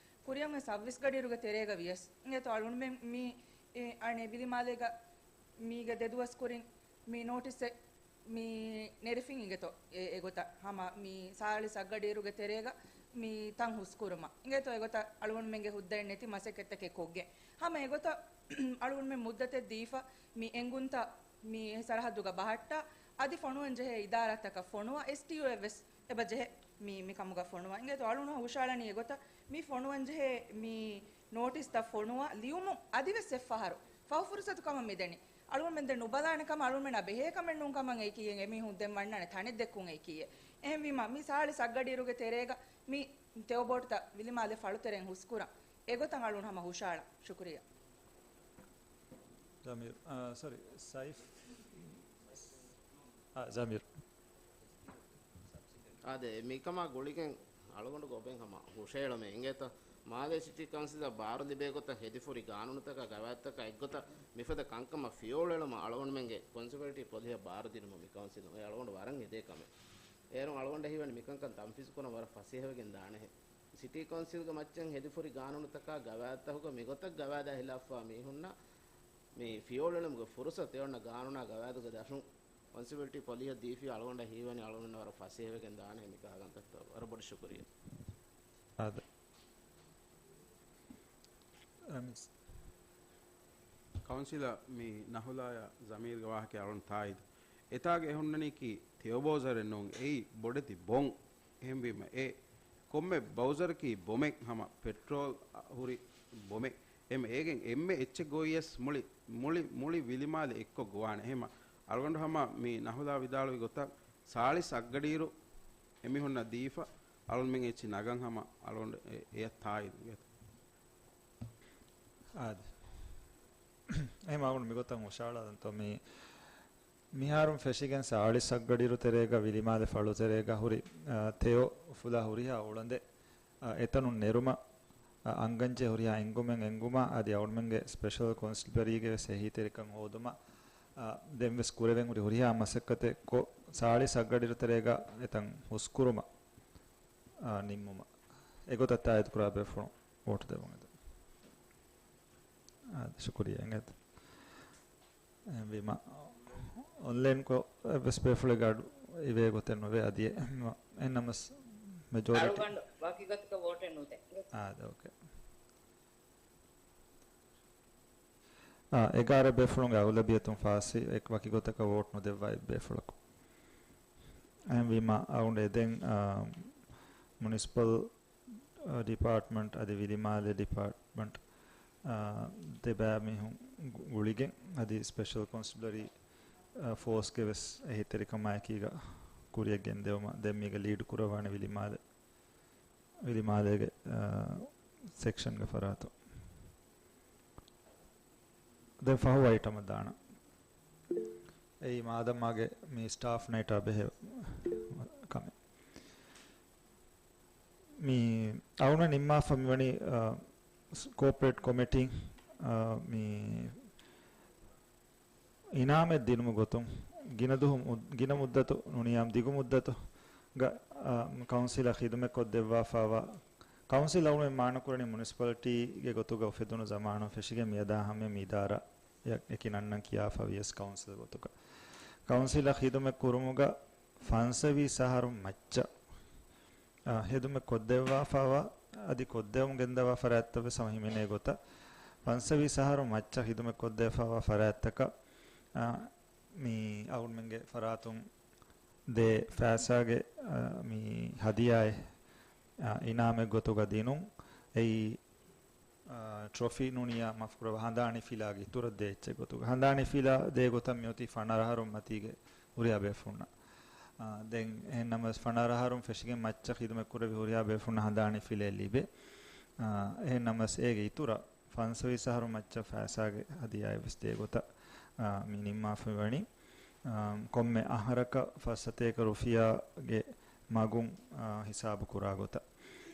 ކުރިއަށް އޮތް ސައުވީސް ގަޑިއިރުގެ ތެރޭގަ ވިޔަސް އިނގޭތޯ އަޅުގަނޑުމެން މީ، އެ، އަނެއް ވިލިމާލޭގަ މީގެ ދެ ދުވަސް ކުރިން މި ނޯޓިސްއެއް މި ނެރެފިން އިނގޭތޯ އެ، އެގޮތަށް ހަމަ މި ސާޅީސް އަށްގަޑިއިރުގެ ތެރޭގަ މި ތަން ހުސްކުރުމަށް އިނގޭތޯ އެގޮތަށް އަޅުގަނޑުމެންގެ ހުއްދައެއް ނެތި މަސައްކަތްތަކެއް ކޮށްގެން ހަމަ އެގޮތަށް އަޅުގަނޑުމެން މުއްދަތެއް ދީފަ މި އެނގުންތައް މި ސަރަހައްދުގަ ބަހައްޓާ އަދި ފޮނުވަން ޖެހޭ އިދާރާތަކަށް ފޮނުވާ އެސްޓީއޯއެއް ވެސް އެބަ ޖެހޭ މި، މި ކަމުގަ ފޮނުވާ. އިނގޭތޯ އަޅުން ހުށައަޅަނީ އެގޮތަށް މި ފޮނުވަން ޖެހޭ މި ނޯޓިސްތައް ފޮނުވާ ލިޔުމުން އަދިވެސް އެއްފަހަރު ފަހު ފުރުސަތު ކަމަށް މިދެނީ. އަޅުގަނޑުމެން ދެން ނުބަލާނެ ކަމަށް އަޅުގަނޑުމެންނާ ބެހޭ ކަމެއް ނޫން ކަމަށް އެއީކީއެއް އެމީހުން ދެން ވަންނާނެ ތަނެއް ދެއްކުން އެއީކީއެއް. އެހެންވީމަ މި ސާޅީސް އަށްގަޑިއިރުގެ ތެރޭގަ މި ތެޔޮ ބޯޓުތައް ވިލިމާލެ ފަޅުތެރެއިން ހުސްކުރަން އެގޮތަށް އަޅުން ހަމަ ހުށައަޅަން. ޝުކުރިއްޔާ. ޒަމީރު، އާ، ސޮރީ، ސައިފް، އާ، ޒަމީރު. އާދެ، މިކަމާ ގުޅިގެން އަޅުގަނޑުގެ އޮބެން ހަމަ ހުށައެޅުމެއް އިނގޭތަ؟ މާލޭ ސިޓީ ކައުންސިލަށް ބާރު ލިބޭ ގޮތަށް ހެދިފުރި ގާނޫނުތަކާ ގަވާއިދުތަކާ އެއްގޮތަށް މިފަދަ ކަންކަމަށް ފިޔަވަޅުއެޅުމަށް އަޅުގަނޑުމެންގެ ކޮންސަވޭޓިވް ޕޮލިހަށް ބާރުދިނުމަށް މި ކައުންސިލުން އެ އަޅުގަނޑު ވަރަށް އެދޭ ކަމެއް. އޭރުން އަޅުގަނޑަށް ހީވަނީ މިކަންކަން ތަންފީޒު ކުރަން ވަރަށް ފަސޭހަވެގެން ދާނެހެން. ސިޓީ ކައުންސިލްގެ މައްޗަށް ހެދިފުރި ގާނޫނުތަކާ ގަވާއިދުތަކުގަ މިގޮތަށް ގަވާއިދާ ހިލާފްވާ މީހުންނަށް މި ފިޔަވަޅުލުމުގެ ފުރުސަތު އެ އޮންނަ ގާނޫނާ ގަވާއިދުގެ ދަށުން ރެސްޕޮންސިބިލިޓީ ޕޮލިހަ ދީފި އަޅުގަނޑަށް ހީވަނީ އަޅުގަނޑު ވަރަށް ފަސޭހަވެގެން ދާނެ މި ކަހަލަ ކަންތައްތައް. ވަރަށް ބޮޑަށް ޝުކުރިއްޔާ. އާދެ. ރަމީޒް. ކައުންސިލަށް މި ނަހުލާޔާ ޒަމީރްގެ ވާހަކަ އަޅުން ތާއީދު. އެތާގެ އެހުންނަނީކީ ތެޔޮ ބައުޒަރެއް ނޫން، އެއީ ބޮޑެތި ބޮން. އެހެންވީމަ އެ ކޮންމެ ބައުޒަރަކީ ބޮމެއް ހަމަ ޕެޓްރޯލް ހުރި ބޮމެއް. އެމެ އޭގެން އެންމެ އެއްޗެއް ގޮވިޔަސް މުޅި، މުޅި، މުޅި ވިލިމާލެ އެއްކޮށް ގޮވާނެ. އެހެމަ އަޅުގަނޑު ހަމަ މި ނަހުލާ ވިދާޅުވި ގޮތަށް ސާޅީސް އަށްގަޑިއިރު އެމީހުންނަށް ދީފަ އަޅުންމެން އެއްޗި ނަގަން ހަމަ އަޅުގަނޑު އެ-، އެޔަށް ތާއީދު ވޭތޯ. އާދެ. އެހެމަ އަޅުގަނޑު މިގޮތަށް ހުށަހަޅާލަންތޯ މި މިހާރުން ފެށިގެން ސާޅީސް އަށްގަޑިއިރު ތެރޭގަ ވިލިމާލެ ފަޅު ތެރޭގަ ހުރި، އާ، ތެޔޮ އުފުލާ ހުރިހާ އުޅަނދެއް، އާ، އެތަނުން ނެރުމަށް، އާ، އަންގަންޖެހޭ ހުރިހާ އެންގުމެއް އެންގުމަށް އަދި އަޅުމެންގެ ސްޕެޝަލް ކޮންސްޓަބަރީގެ ވެސް އެހީތެރިކަން ހޯދުމަށް، އާ، ދެން ވެސް ކުރެވެން ހުރި ހުރިހާ މަސައްކަތެއް ކޮށް، ސާޅީސް އަށްގަޑިއިރު ތެރޭގަ އެތަން ހުސްކުރުމަށް، އާ، ނިންމުމަށް އެގޮތަށް ތާއީދު ކުރާ ބޭފުޅުން ވޯޓު ދެއްވުން އެދުން. އާ، ޝުކުރިއްޔާ އިނގޭތަ. އެހެންވީމަ، އޮންލައިންކޮށް އެއްވެސް ބޭފުޅެއްގެ އަޑު އިވޭ ގޮތެއް ނުވޭ އަދި އެ-، އެހެންނަމަސް މެޖޯރިޓީ. އަޅުގަނޑު ވަކި ގޮތަކަށް ވޯޓެއް ނުދޭ. އާ، އޯކޭ. އާ، އެގާރަ ބޭފުޅުންގެ އަޣުލަބިއްޔަތުން ފާސްވި އެ-، ވަކި ގޮތަކަށް ވޯޓް ނުދެއްވާ އެއް ބޭފުޅަކު. އެހެންވީމަ، އަޅުގަނޑު އެދެން، އާ، މުނިސިޕަލް އަ، ޑިޕާޓްމަންޓް އަދި ވިލިމާލެ ޑިޕާޓްމަންޓް، އަ، ދެބައިމީހުން ގު-، ގުޅިގެން އަދި ސްޕެޝަލް ކޮންސްޓަބަލަރީ، އަ، ފޯސްގެ ވެސް އެހީތެރިކަމާއެކީގަ ކުރިއަށް ގެންދެވުމަށް ދެން މީގަ ލީޑް ކުރައްވާނެ ވިލިމާލެ-، ވިލިމާލޭގެ، އަ، ސެކްޝަންގެ ފަރާތުން. ދެން ފަހު އައިޓަމަށް ދާނަން. އެއީ މާދަމާގެ މި ސްޓާފް ނައިޓާ ބެހޭ ކަމެއް. މި އަޅުގަނޑު ނިންމާފަ މިވަނީ، އަ، ކޯޕަރޭޓް ކޮމިޓީ، އަ، މި އިނާމެއް ދިނުމުގެ ގޮތުން ގިނަ ދުވަހު މު-، ގިނަ މުއްދަތު ނޫނިއްޔާމު ދިގު މުއްދަތުގަ، އަ، ކައުންސިލަށް ޚިދުމަތް ކޮށްދެއްވާފައިވާ، ކައުންސިލް އަޅުގަނޑު މާނަކުރަނީ މުނިސިޕަލިޓީގެ ގޮތުގަ އުފެދުނު ޒަމާނުން ފެށިގެން މިއަދާ ހަމަޔަށް މި އިދާރާއަކީ ނަންނަން ކިޔާފަ ވިޔަސް ކައުންސިލް ގޮތުގަ. ކައުންސިލަށް ޚިދުމަތް ކުރުމުގަ ފަންސަވީސް އަހަރު މައްޗަށް، އާ، ޚިދުމަތް ކޮށްދެއްވާފައިވާ، އަދި ކޮށްދެވުން ގެންދަވާ ފަރާތްތައް ވެސް ހަމަ ހިމެނޭ ގޮތަށް، ފަންސަވީސް އަހަރު މައްޗަށް ޚިދުމަތް ކޮށްދެއްވާފައިވާ ފަރާތްތަކަށް، އާ، މި އަޅުގަނޑުމެންގެ ފަރާތުން ދޭ ފައިސާގެ، އާ، މި ހަދިޔާއެއް، އާ، އިނާމެއް ގޮތުގަ ދިނުން. އެއީ، އާ، ޓްރޮފީ ނޫނިއްޔާ މާފުކުރައްވާ ހަނދާނީ ފިލާގެ އިތުރަށް ދޭ އެއްޗެއް ގޮތުގަ. ހަނދާނީ ފިލާ ދޭ ގޮތަށް މިއޮތީ ފަނަރަ އަހަރުން މަތީގެ ހުރިހާ ބޭފުޅުންނަށް. އާ، ދެން އެހެން ނަމަވެސް ފަނަރަ އަހަރުން ފެށިގެން މައްޗަށް ޚިދުމަތް ކުރެއްވި ހުރިހާ ބޭފުޅުންނަށް ހަނދާނީ ފިލައެއް ލިބޭ. އާ، އެހެން ނަމަވެސް އޭގެ އިތުރަށް ފަންސަވީސް އަހަރު މައްޗަށް ފައިސާގެ ހަދިޔާއެއް ވެސް ދޭ ގޮތަށް، އާ، މި ނިންމާފައި ވަނީ. އާ، ކޮންމެ އަހަރަކަށް ފަސްސަތޭކަ ރުފިޔާގެ މަގުން، އާ، ހިސާބު ކުރާ ގޮތަށް.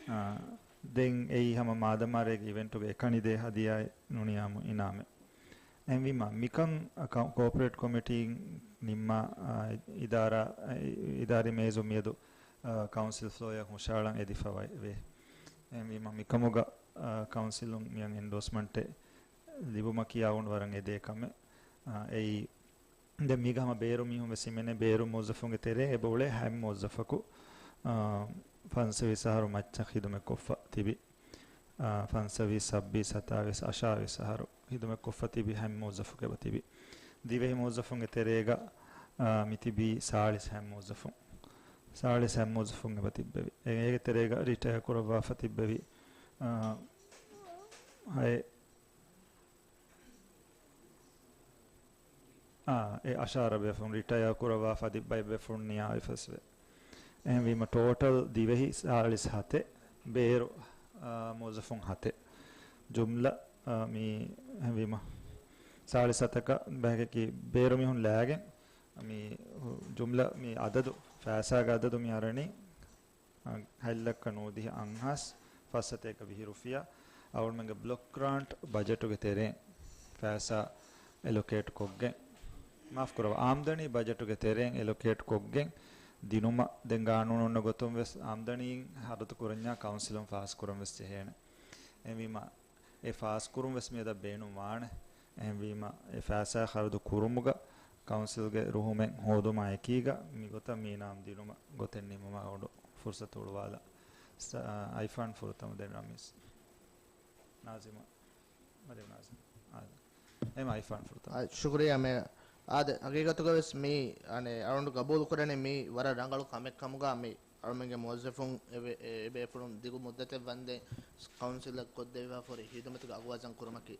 އާ، ދެން އެއީ ހަމަ މާދަމާރޭގެ އިވެންޓުގެ އެކަނި ދޭ ހަދިޔާއެއް ނޫނިއްޔާމު އިނާމެއް. އެހެންވީމަ މިކަން ކޯ-، ކޯޕަރޭޓް ކޮމިޓީން ނިންމާ، އާ، އިދާރާ، އާ، އިދާރީ މޭޒުން މިއަދު، އާ، ކައުންސިލް ފްލޯއަށް ހުށަހަޅަން އެދިފަ ވަ-، ވޭ. އެހެންވީމަ މިކަމުގަ، އާ، ކައުންސިލުން މިއަށް އެންޑޯސްމަންޓެއް ލިބުމަކީ އަޅުގަނޑު ވަރަށް އެދޭ ކަމެއް. އާ، އެއީ ދެން މީގަ ހަމަ ބޭރު މީހުން ވެސް ހިމެނޭ، ބޭރު މުވައްޒަފުންގެ ތެރޭ އެބަ އުޅޭ ހަތް މުވައްޒަފަކު، އާ، ފަންސަވީސް އަހަރު މައްޗަށް ޚިދުމަތް ކޮށްފަ ތިބި، އާ، ފަންސަވީސް، ސައްބީސް، ސަތާވީސް، އަށާވީސް އަހަރު ޚިދުމަތް ކޮށްފަ ތިބި ހަތް މުވައްޒަފު އެބަ ތިބި. ދިވެހި މުވައްޒަފުންގެ ތެރޭގަ، އާ، މި ތިބީ ސާޅީސް ހަތް މުވައްޒަފުން. ސާޅީސް ހަތް މުވައްޒަފުން އެބަ ތިއްބެވި. އެ-، އޭގެ ތެރޭގަ ރިޓަޔާ ކުރައްވާފަ ތިއްބެވި، އާ، ހައެއް އާ، އެ އަށާރަ ބޭފުޅުން ރިޓަޔާ ކުރައްވާ ފަދި ބައެއް ބޭފުޅުން ނިޔާވެފަސްވޭ. އެހެންވީމަ ޓޯޓަލް ދިވެހި ސާޅީސް ހަތެއް، ބޭރު، އާ، މުވައްޒަފުން ހަތެއް. ޖުމްލަ، އާ، މި އެހެންވީމަ ސާޅީސް ހަތަކަށް ބަހަކަކީ ބޭރު މީހުން ލާގެން މި ޖުމްލަ މި އަދަދު، ފައިސާގެ އަދަދު މި އަރަނީ ހަތް ލައްކަ ނުވަދިހަ އަށް ހާސް ފަސް ސަތޭކަ ވިހި ރުފިޔާ އަޅުގަނޑުމެންގެ ބްލޮކް ގްރާންޓް ބަޖެޓުގެ ތެރެއިން ފައިސާ އެލޮކޭޓް ކޮށްގެން، މާފް ކުރައްވާ، އާމްދަނީ ބަޖެޓުގެ ތެރެއިން އެލޮކޭޓް ކޮށްގެން ދިނުމަށް ދެން ގާނޫނު އޮންނަ ގޮތުން ވެސް އާމްދަނީން ހަރަދު ކުރަންޏާ ކައުންސިލުން ފާސް ކުރަން ވެސް ޖެހޭނެ. އެހެންވީމަ، އެ ފާސްކުރުން ވެސް މިއަދަށް ބޭނުން ވާނެ. އެހެންވީމަ، އެ ފައިސާ ޚަރަދު ކުރުމުގަ ކައުންސިލްގެ ރުހުމެއް ހޯދުމާ އެކީގަ، މިގޮތަށް މި އިނާމް ދިނުމަށް ގޮތެއް ނިންމުމަށް އަޅުގަނޑު ފުރުސަތު ހުޅުވާލަން. ސަ-، އާ، އައިފާން ފުރަތަމަ ދެން ރަމީސް. ނާޒިމާ. މަރިޔަމް ނާޒިމް. އާދެ. އެމް އައިފާން ފުރަތަމަ. އާ، ޝުކުރިއްޔާ މޭޔަރ. އާދެ، ހަގީގަތުގަ ވެސް މީ، އަނެ، އަޅުގަނޑު ގަބޫލު ކުރަނީ މީ ވަރަށް ރަނގަޅު ކަމެއް ކަމުގަ މި އަޅުމެންގެ މުވައްޒަފުން އެ ބޭ-، އެ ބޭފުޅުން ދިގު މުއްދަތެއް ވަންދެން ކައުންސިލަށް ކޮށްދެވިފަ ހުރި ހިދުމަތުގެ އަގު ވަޒަން ކުރުމަކީ.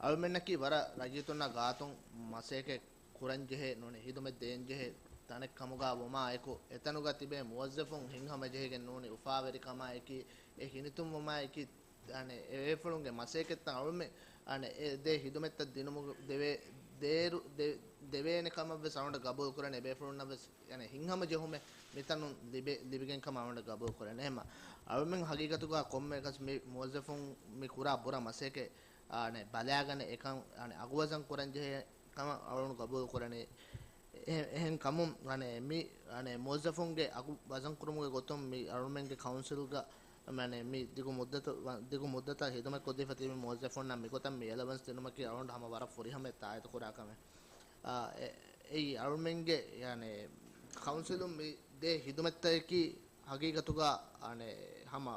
އަޅުމެންނަކީ ވަރަށް ރައްޔިތުންނާ ގާތުން މަސައްކަތް ކުރަންޖެހޭ ނޫނީ ހިދުމަތް ދޭންޖެހޭ ތަނެއް ކަމުގަ ވުމާ އެކު، އެތަނުގަ ތިބޭ މުވައްޒަފުން ހިތްހަމަޖެހިގެން ނޫނީ އުފާވެރިކަމާ އެކީ، އެ ހިނިތުންވުމާ އެކީ، އަނެ، އެ ބޭފުޅުންގެ މަސައްކަތްތައް އަޅުމެން، އަނެ، އެ ދޭ ހިދުމަތްތައް ދިނުމުގެ ދެވޭ، ދޭރު، ދެ-، ދެވޭނެ ކަމަށް ވެސް އަޅުގަނޑަށް ގަބޫލު ކުރަނީ، އެ ބޭފުޅުންނަށް ވެސް، އަނެ، ހިތްހަމަ ޖެހުމެއް މިތަނުން ލިބެ-، ލިބިގެން ކަމަށް އަޅުގަނޑަށް ގަބޫލު ކުރަނީ. އެހެންމަ އަޅުމެން ހަގީގަތުގަ ކޮންމެ އެކަސް މި މުވައްޒަފުން މި ކުރާ ބުރަ މަސައްކަތް، އަނެ، ބަލާގަނެ އެކަން، އަނެ، އަގު ވަޒަން ކުރަން ޖެހޭ ކަމަށް އަޅުގަނޑު ގަބޫލު ކުރަނީ. އެ-، އެހެން ކަމުން، އަނެ، މި، އަނެ، މުވައްޒަފުންގެ އަގު ވަޒަން ކުރުމުގެ ގޮތުން މި އަޅުމެންގެ ކައުންސިލްގަ، އަނެ، މި ދިގު މުއްދަތު-، ދިގު މުއްދަތަށް ހިދުމަތް ކޮށްދީފަ ތިބި މުވައްޒަފުންނަށް މިގޮތަށް މި އެލަވަންސް ދިނުމަކީ އަޅުގަނޑު ހަމަ ވަރަށް ފުރިހަމަ ތާއީދު ކުރާ ކަމެއް. އާ، އެ-، އެއީ އަޅުމެންގެ، އަނެ، ކައުންސިލުން މި ދޭ ހިދުމަތްތަކަކީ ހަގީގަތުގަ، އަނެ، ހަމަ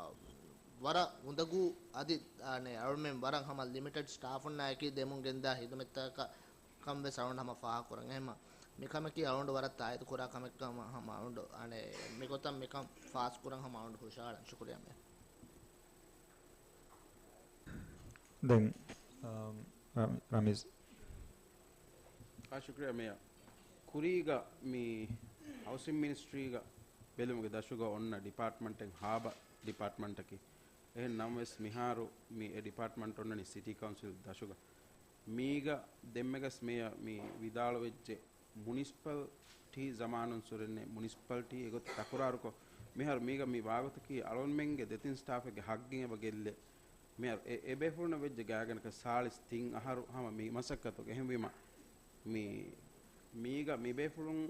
ވަރަށް އުނދަގޫ އަދި، އަނެ، އަޅުމެން ވަރަށް ހަމަ ލިމިޓެޑް ސްޓާފުންނާއެކީ ދެމުން ގެންދާ ހިދުމަތްތަކަކަށް ކަން ވެސް އަޅުގަނޑު ހަމަ ފާހަގަކުރަން. އެހެންމަ މިކަމަކީ އަޅުގަނޑު ވަރަށް ތާއީދު ކުރާ ކަމެއް ކަމަށް ހަމަ އަޅުގަނޑު، އަނެ، މިގޮތަށް މިކަން ފާސް ކުރަން ހަމަ އަޅުގަނޑު ހުށަހަޅަން. ޝުކުރިއްޔާ މޭ. ދެން، އަމް، ރަމި-، ރަމީޒް. އާ، ޝުކުރިއްޔާ މޭޔަރ. ކުރީގަ މި ހައުސިން މިނިސްޓްރީގަ ބެލުމުގެ ދަށުގަ އޮންނަ ޑިޕާޓްމަންޓެއް ހާބަ ޑިޕާޓްމަންޓަކީ. އެހެން ނަމަވެސް މިހާރު މި އެ ޑިޕާޓްމަންޓް އޮންނަނީ ސިޓީ ކައުންސިލް ދަށުގަ. މީގަ ދެންމެގަސް މޭޔަރ މި ވިދާޅުވެއްޖެ މުނިސިޕަލްޓީ ޒަމާނުން ސުރެންނެ މުނިސިޕަލްޓީ އެގޮތަށް ތަކުރާރުކޮށް، މިހާރު މީގަ މި ވާގޮތަކީ އަޅުންމެންގެ ދެތިން ސްޓާފެއްގެ ހައްގެއް އެބަ ގެއްލޭ. މިހާރު އެ، އެ ބޭފުޅުންނަށް ވެއްޖެ ގާތްގަނޑަކަށް ސާޅީސް ތިން އަހަރު ހަމަ މި މަސައްކަތުގެ. އެހެންވީމަ، މި، މީގަ މި ބޭފުޅުން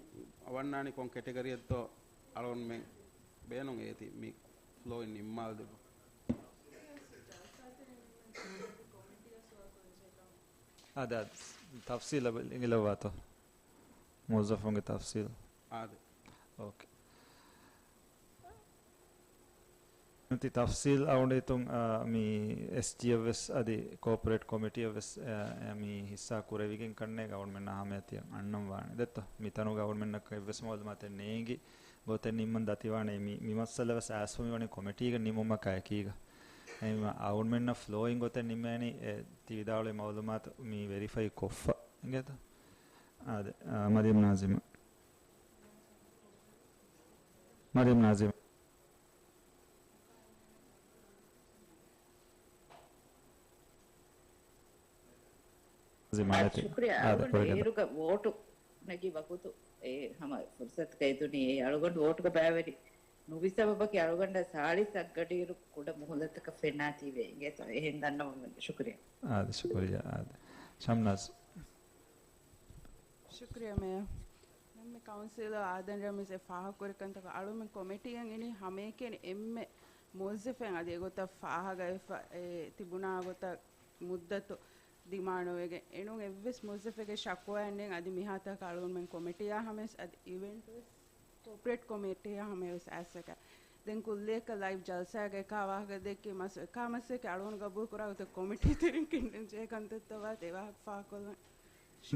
ވަންނާނީ ކޮން ކެޓަގަރީއެއްތޯ އަޅުންމެން ބޭނުން އޭތި މި ފްލޯއިން ނިންމާލު ދެއްވުން. އާދެ، އާދެ، ތަފްސީލް އެބަ އިނގިލައްވާތޯ؟ މުވައްޒަފުންގެ ތަފްސީލް. އާދެ. އޯކޭ. ތި ތަފްސީލް އަޅުގަނޑު ހިތުން، އާ، މި އެސްޖީއަށް ވެސް އަދި ކޯޕަރޭޓް ކޮމިޓީއަށް ވެސް، އާ، މި ހިއްސާ ކުރެވިގެން ކަންނޭގަ އަޅުމެންނަށް ހަމަޔަށް ތިޔަ އަންނަން ވާނެ. ދެއްތޯ؟ މި ތަނުގަ އަޅުމެންނަކަށް އެއްވެސް މައުލޫމާތެއް ނޭނގި ގޮތެއް ނިންމަން ދަތިވާނެ. މި، މި މައްސަލަ ވެސް އައިސްފަ މިވަނީ ކޮމިޓީގެ ނިންމުމަކާ އެކީގަ. އެހެންވީމަ އަޅުމެންނަށް ފްލޯއިން ގޮތެއް ނިންމޭނީ، އެ، ތި ވިދާޅުވި މައުލޫމާތު މި ވެރިފައި ކޮށްފަ. އިނގޭތޯ؟ އާދެ، އާ، މަރިޔަމް ނާޒިމް. މަރިޔަމް ނާޒިމް. ނާޒިމް އާދެ، އާދެ، ޝުކުރިއްޔާ. އާދެ، އަޅުގަނޑަށް ކުރިގަދަ. އޭރުގަ ވޯޓު ނެގި ވަގުތު އެ ހަމަ ފުރުސަތު ކައިދުނީ އެ އަޅުގަނޑު ވޯޓުގަ ބައިވެރި ނުވި ސަބަބަކީ އަޅުގަނޑަށް ސާޅީސް އަށްގަޑިއިރު ކުޑަ މުހުލަތަކަށް ފެންނާތީވެ އިނގޭތޯ؟ އެހެން ދަންނަވަމުން ޝުކުރިއްޔާ. އާދެ، ޝުކުރިއްޔާ، އާދެ. ޝަމްނާޒް. ޝުކުރިއްޔާ މޭޔަރ. އެންމެ ކައުންސިލަރ އާދަން ރަމީޒް އެ ފާހަގަކުރި ކަންތަކަށް އަޅުމެން ކޮމިޓީއަށް އިނީ ހަމައެކަނި އެންމެ މުވައްޒަފެއް އަދި އެގޮތަށް ފާހަގަވެފަ އެ ތިބުނާ ގޮތަށް މުއްދަތު ދިމާނުވެގެން އެނޫން އެއްވެސް މުވައްޒަފެއްގެ ޝަކުވާއެއް ނެތް. އަދި މިހާތަކަށް އަޅުގަނޑުމެން ކޮމިޓީއާ ހަމަޔަސް އަދި އިވެންޓް ވެސް ކޯޕަރޭޓް ކޮމިޓީއާ ހަމަޔަސް އައިސްއެކަ. ދެން ކުއްލިއަކަށް ލައިވް ޖަލްސާގަ އެކާ ވާހަކަ ދެއްކި މަސް އެކާ މަސްއެކެ އަޅުގަނޑު ގަބޫލު ކުރާ ގޮތަށް ކޮމިޓީ ތެރެއިން ކިންނިން ޖެހޭ ކަންތައްތައް ވާތީ އެ ވާހަކަ ފާހަގަކޮށްލަން.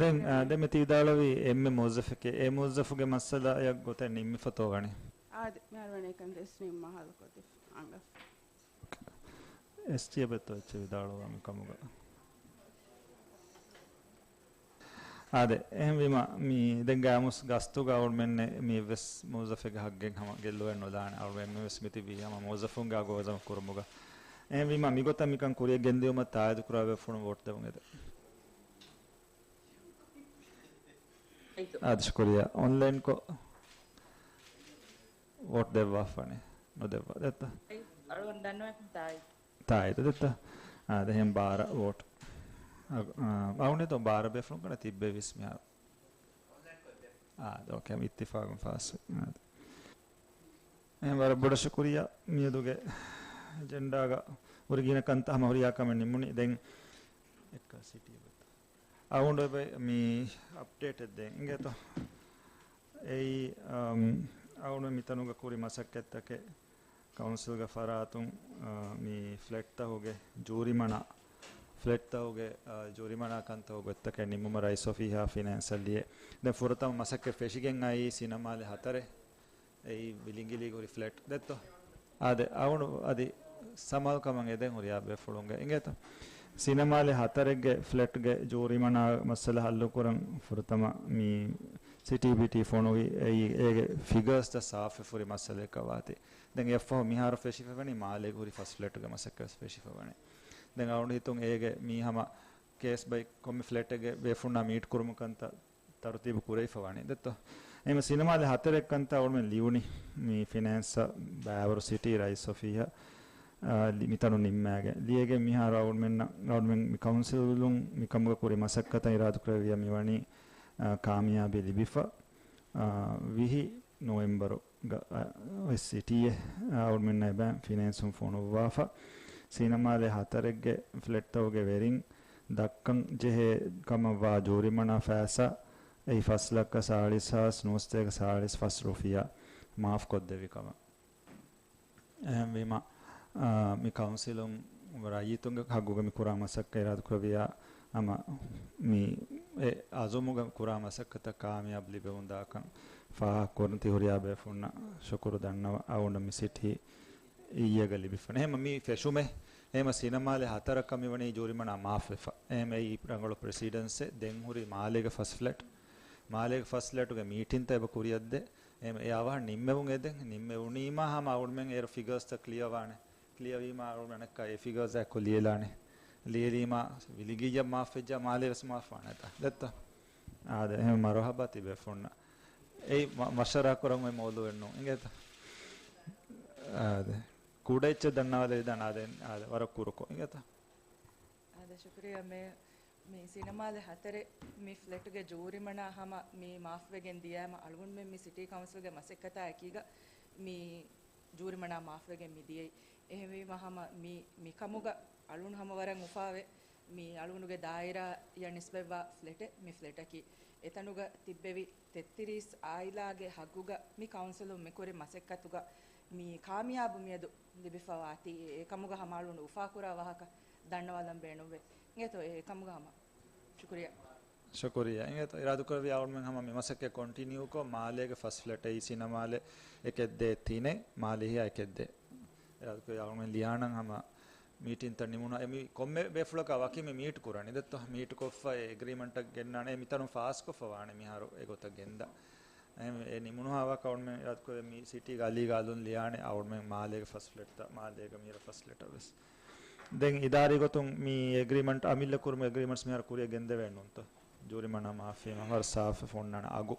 ދެން، އާ، ދެން މި ތި ވިދާޅުވީ އެންމެ މުވައްޒަފެކޭ، އެ މުވައްޒަފުގެ މައްސަލައަށް ގޮތެއް ނިންމިފަތޯ ވަނީ؟ އާދެ، މިހާރު ވަނީ އެކަން ވެސް ނިންމާ ހަލު ކޮށްދީފަ އަނގަފަ. އެސްޓީއަށް ބެތޯ އެއްޗެއް ވިދާޅުވާ މިކަމުގަ. އާދެ، އެހެންވީމަ، މި ދެން ގާމުސް ގަސްތުގަ އަޅުމެންނެއް މި އެއްވެސް މުވައްޒަފެއްގެ ހައްގެއް ހަމަ ގެއްލުވެ ނުލާނެ. އަޅުމެން މިވެސް މިތިބީ ހަމަ މުވައްޒަފުންގެ އަގު ވަޒަން ކުރުމުގަ. އެހެންވީމަ، މިގޮތަށް މިކަން ކުރިޔަށް ގެންދިއުމަށް ތާއީދު ކުރާ ބޭފުޅުން ވޯޓް ދެމުން އެދެން. އާދެ، ޝުކުރިއްޔާ. އޮންލައިންކޮށް ވޯޓް ދެއްވާފަނީ ނުދެއްވާ ދެއްތަ؟ އަޅުގަނޑު ދަންނަވަން ތާއީދު. ތާއީދު ދެއްތަ؟ އާދެ، އެހެން ބާރަ ވޯޓް. އަ، އަ، އަޅުގަނޑު ބާރަ ބޭފުޅުން ކަން ތިއްބެވިސް މިހާރު. އާދެ، އޯކޭ، އިއްތިފާގުން ފާސް. އާދެ. އެހެން ވަރަށް ބޮޑަށް ޝުކުރިއްޔާ. މިއަދުގެ އެޖެންޑާގަ ހުރި ގިނަ ކަންތައް ހަމަ ހުރިހާ ކަމެއް ނިމުނީ. ދެން އެއްކާ ސިޓީ އެބަތަ. އަޅުގަނޑު މި އަޕްޑޭޓެއް ދޭން އިނގޭތޯ. އެއީ، އަމް، އަޅުގަނޑު މިތަނުގަ ކުރި މަސައްކަތްތަކެއް ކައުންސިލްގެ ފަރާތުން، އަ، މި ފްލެޓްތަކުގެ ޖޫރިމަނާ، ފްލެޓްތަކުގެ، އަ، ޖޫރިމަނާ ކަންތަކުގެ ގޮތްތަކެއް ނިމުމަށް ރައީސް އޮފީހާ ފިނޭންސަށް ލިޔެ. ދެން ފުރަތަމަ މަސައްކަތް ފެށިގެން އައީ ސިނަމާލެ ހަތަރެއް. އެއީ ވިލިނގިލީގަ ހުރި ފްލެޓް ދެއްތޯ؟ އާދެ، އަޅުގަނޑު އަދި ސަމާލުކަމަށް އެދެން ހުރިހާ ބޭފުޅުންގެ އިނގޭތޯ. ސިނަމާލެ ހަތަރެއްގެ ފްލެޓްގެ ޖޫރިމަނާ މައްސަލަ ހައްލުކުރަން ފުރަތަމަ މި ސިޓީ ބިޓީ ފޮނުވި އެއީ އޭގެ ފިގަރސްތައް ސާފެއް ހުރި މައްސަލައަކަށް ވާތީ. ދެން އެއަށްފަހު މިހާރު ފެށިފަވަނީ މާލޭގަ ހުރި ފަސް ފްލެޓްގެ މަސައްކަތް ވެސް ފެށިފަވަނީ. ދެން އަޅުގަނޑު ހިތުން އޭގެ މީ ހަމަ ކޭސް ބައި ކޮންމެ ފްލެޓެއްގެ ބޭފުންނާ މީޓް ކުރުމުގެ ކަންތައް ތަރުތީބު ކުރެވިފަވާނެ ދެއްތޯ؟ އެހެން ސިނަމާލެ ހަތަރެއް ކަންތައް އަޅުމެން ލިޔުނީ މި ފިނޭންސަށް ބައިވަރު ސިޓީ ރައީސް އޮފީހަށް، އާ، ލި-، މިތަނުން ނިންމާގެން. ލިޔެގެން މިހާރު އަޅުމެންނަށް، އަޅުމެން މި ކައުންސިލުން މިކަމުގަ ކުރި މަސައްކަތަށް އިރާދަކުރެއްވިޔާ މިވަނީ، އާ، ކާމިޔާބީ ލިބިފަ، އާ، ވިހި ނޮވެމްބަރުގަ، އަ، އޮތް ސިޓީއެއް، އަ، އަޅުމެންނަށް އެބައިން ފިނޭންސުން ފޮނުއްވާފަ، ސިނަމާލެ ހަތަރެއްގެ ފްލެޓްތަކުގެ ވެރިން ދައްކަން ޖެހޭ ކަމަށް ވާ ޖޫރިމަނާ ފައިސާ އެއީ ފަސް ލައްކަ ސާޅީސް ހާސް ނުވަސަތޭކަ ސާޅީސް ފަސް ރުފިޔާ މާފްކޮށްދެއްވި ކަމަށް. އެހެންވީމަ، އާ، މި ކައުންސިލުން ރައްޔިތުންގެ ހައްގުގަ މި ކުރާ މަސައްކަތް އިރާދަކުރެއްވިޔާ ހަމަ މި އެ އަޒުމުގަ ކުރާ މަސައްކަތަށް ކާމިޔާބު ލިބެމުންދާކަން ފާހަގަކުރަން ތި ހުރިހާ ބޭފުންނަށް ޝުކުރު ދަންނަވަން. އަޅުގަނޑަށް މި ސިޓީ އިއްޔެގަ ލިބިފަނެ. އެހެން މި ފެށުމެއް، އެހެން ސިނަމާލެ ހަތަރަކަށް މިވަނީ ޖޫރިމަނާ މާފްވެފަ. އެހެން އެއީ ރަނގަޅު ޕްރެސިޑެންސެއް. ދެން ހުރި މާލޭގެ ފަސް ފްލެޓް، މާލޭގެ ފަސް ފްލެޓުގެ މީޓިންތައް އެބަ ކުރިއަށްދޭ. އެހެން އެ އަވަހަށް ނިންމެވުން އެދެން. ނިންމެވުނީމާ ހަމަ އަޅުމެން އޭރު ފިގަރސްތައް ކްލިއަރވާނެ. ކްލިއަރވީމާ އަޅުގަނޑަކަށް އެ ފިގަރސް އެއްކޮށް ލިޔެލާނެ. ލިޔެލީމާ ވިލިނގިއްޔަށް މާފްވެއްޖާ މާލޭ ވެސް މާފްވާނެތާ. ދެއްތޯ؟ އާދެ، އެހެން މަރުހަބާ ތިބޭފުންނަށް. އެއީ މަ-، މަޝްވަރާ ކުރަން އޮތް މައުޟޫއެއް ނޫން. އިނގޭތަ؟ އާދެ. ކުޑައެއްޗެއް ދަންނަވާލެވިދާނެ. އާދެ، ވަރަށް ކުރުކޮށް. އިނގޭތަ؟ އާދެ، ޝުކުރިއްޔާ މޭ-، މި ސިނަމާލެ ހަތަރެއް މި ފްލެޓުގެ ޖޫރިމަނާ ހަމަ މި މާފްވެގެން ދިޔައިމަ އަޅުގަނޑުމެން މި ސިޓީ ކައުންސިލްގެ މަސައްކަތާ އެކީގަ މި ޖޫރިމަނާ މާފްވެގެން މި ދިޔައީ. އެހެންވީމަ ހަމަ މި، މިކަމުގަ އަޅުން ހަމަ ވަރަށް އުފާވެ، މި އަޅުގަނޑުގެ ދާއިރާއަށް ނިސްބަތްވާ ފްލެޓެއް މި ފްލެޓަކީ. އެތަނުގަ ތިއްބެވި ތެއްތިރީސް އާއިލާގެ ހައްގުގަ މި ކައުންސިލުން މިކުރި މަސައްކަތުގަ މި ކާމިޔާބު މިއަދު ލިބިފަވާތީ. އެކަމުގަ ހަމަ އަޅުގަނޑު އުފާކުރާ ވާހަކަ ދަންނަވާލަން ބޭނުންވޭ. އިނގޭތޯ އެކަމުގަ ހަމަ. ޝުކުރިއްޔާ. ޝުކުރިއްޔާ. އިނގޭތޯ އިރާދަކުރެއްވިޔާ އަޅުމެން ހަމަ މި މަސައްކަތް ކޮންޓިނިއުކޮށް، މާލޭގެ ފަސް ފްލެޓް އެއީ ސިނަމާލެ އެކެއްދޭ ތިނެއް، މާލޭހިޔާ އެކެއްދޭ. އިރާދަކުރެއްވިޔާ އަޅުމެން ލިޔާނަން ހަމަ މީޓިންތައް ނިމުނު، އެ މި ކޮންމެ ބޭފުޅަކާ ވަކި މި މީޓް ކުރަނީ ދެއްތޯ؟ މީޓް ކޮށްފަ އެ އެގްރީމަންޓަށް ގެންނާނެ. އެ މިތަނުން ފާސްކޮށްފަ ވާނެ މިހާރު އެގޮތަށް ގެންދާ. އެ މި-، އެ ނިމުނުހާ ވާހަކަ އަޅުމެން އިރާދަކުރެއްވިޔާ މި ސިޓީގެ އަލީގަ އަލުން ލިޔާނެ އަޅުމެން މާލޭގެ ފަސް ފްލެޓްތައް، މާލޭގަ މިހިރަ ފަސް ފްލެޓަށް ވެސް. ދެން އިދާރީ ގޮތުން މި އެގްރީމަންޓް، އަމިއްލަ ކުރުމުގެ އެގްރީމަންޓްސް މިހާރު ކުރިއަށް ގެންދެވޭނެ ނޫންތޯ؟ ޖޫރިމަނާ މާފީމަ ވަރަށް ސާފަށް އޮންނާނެ އަގު.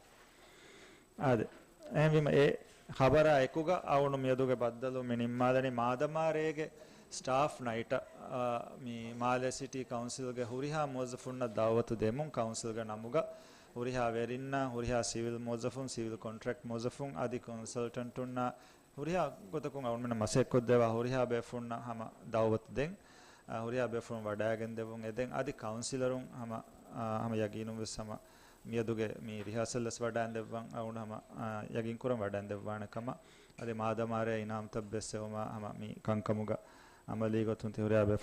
އާދެ. އެހެންވީމަ އެ ޚަބަރާ އެކުގަ އަޅުގަނޑު މިއަދުގެ ބައްދަލުވުން މި ނިންމާލަނީ މާދަމާ ރޭގެ ސްޓާފް ނައިޓަށް، އާ، މި މާލޭ ސިޓީ ކައުންސިލްގެ ހުރިހާ މުވައްޒަފުންނަށް ދައުވަތު ދެމުން ކައުންސިލްގެ ނަމުގަ ހުރިހާ ވެރިންނާ، ހުރިހާ ސިވިލް މުވައްޒަފުން، ސިވިލް ކޮންޓްރެކްޓް މުވައްޒަފުން އަދި ކޮންސަލްޓަންޓުންނާ، ހުރިހާ ގޮތަކުން އަޅުގަނޑުމެންނަށް މަސައްކަތްކޮށްދެވާ ހުރިހާ ބޭފުންނަށް ހަމަ ދައުވަތު ދެން، އާ، ހުރިހާ ބޭފުޅުން ވަޑައިގެން ދެއްވުން އެދެން. އަދި ކައުންސިލަރުން ހަމަ، އާ، ހަމަ ޔަގީނުން ވެސް ހަމަ މިއަދުގެ މި ރިހާސަލް ވެސް ވަޑައިގެން ދެއްވަން އަޅުގަނޑު ހަމަ، އާ، ޔަގީންކުރަން ވަޑައިގެން ދެއްވާނެ ކަމަށް. އަދި މާދަމާ ރޭ އިނާމްތައް ބެއްސެވުމާ ހަމަ މި ކަންކަމުގަ އަމަލީ ގޮތުން ތި ހުރިހާ ބޭ-،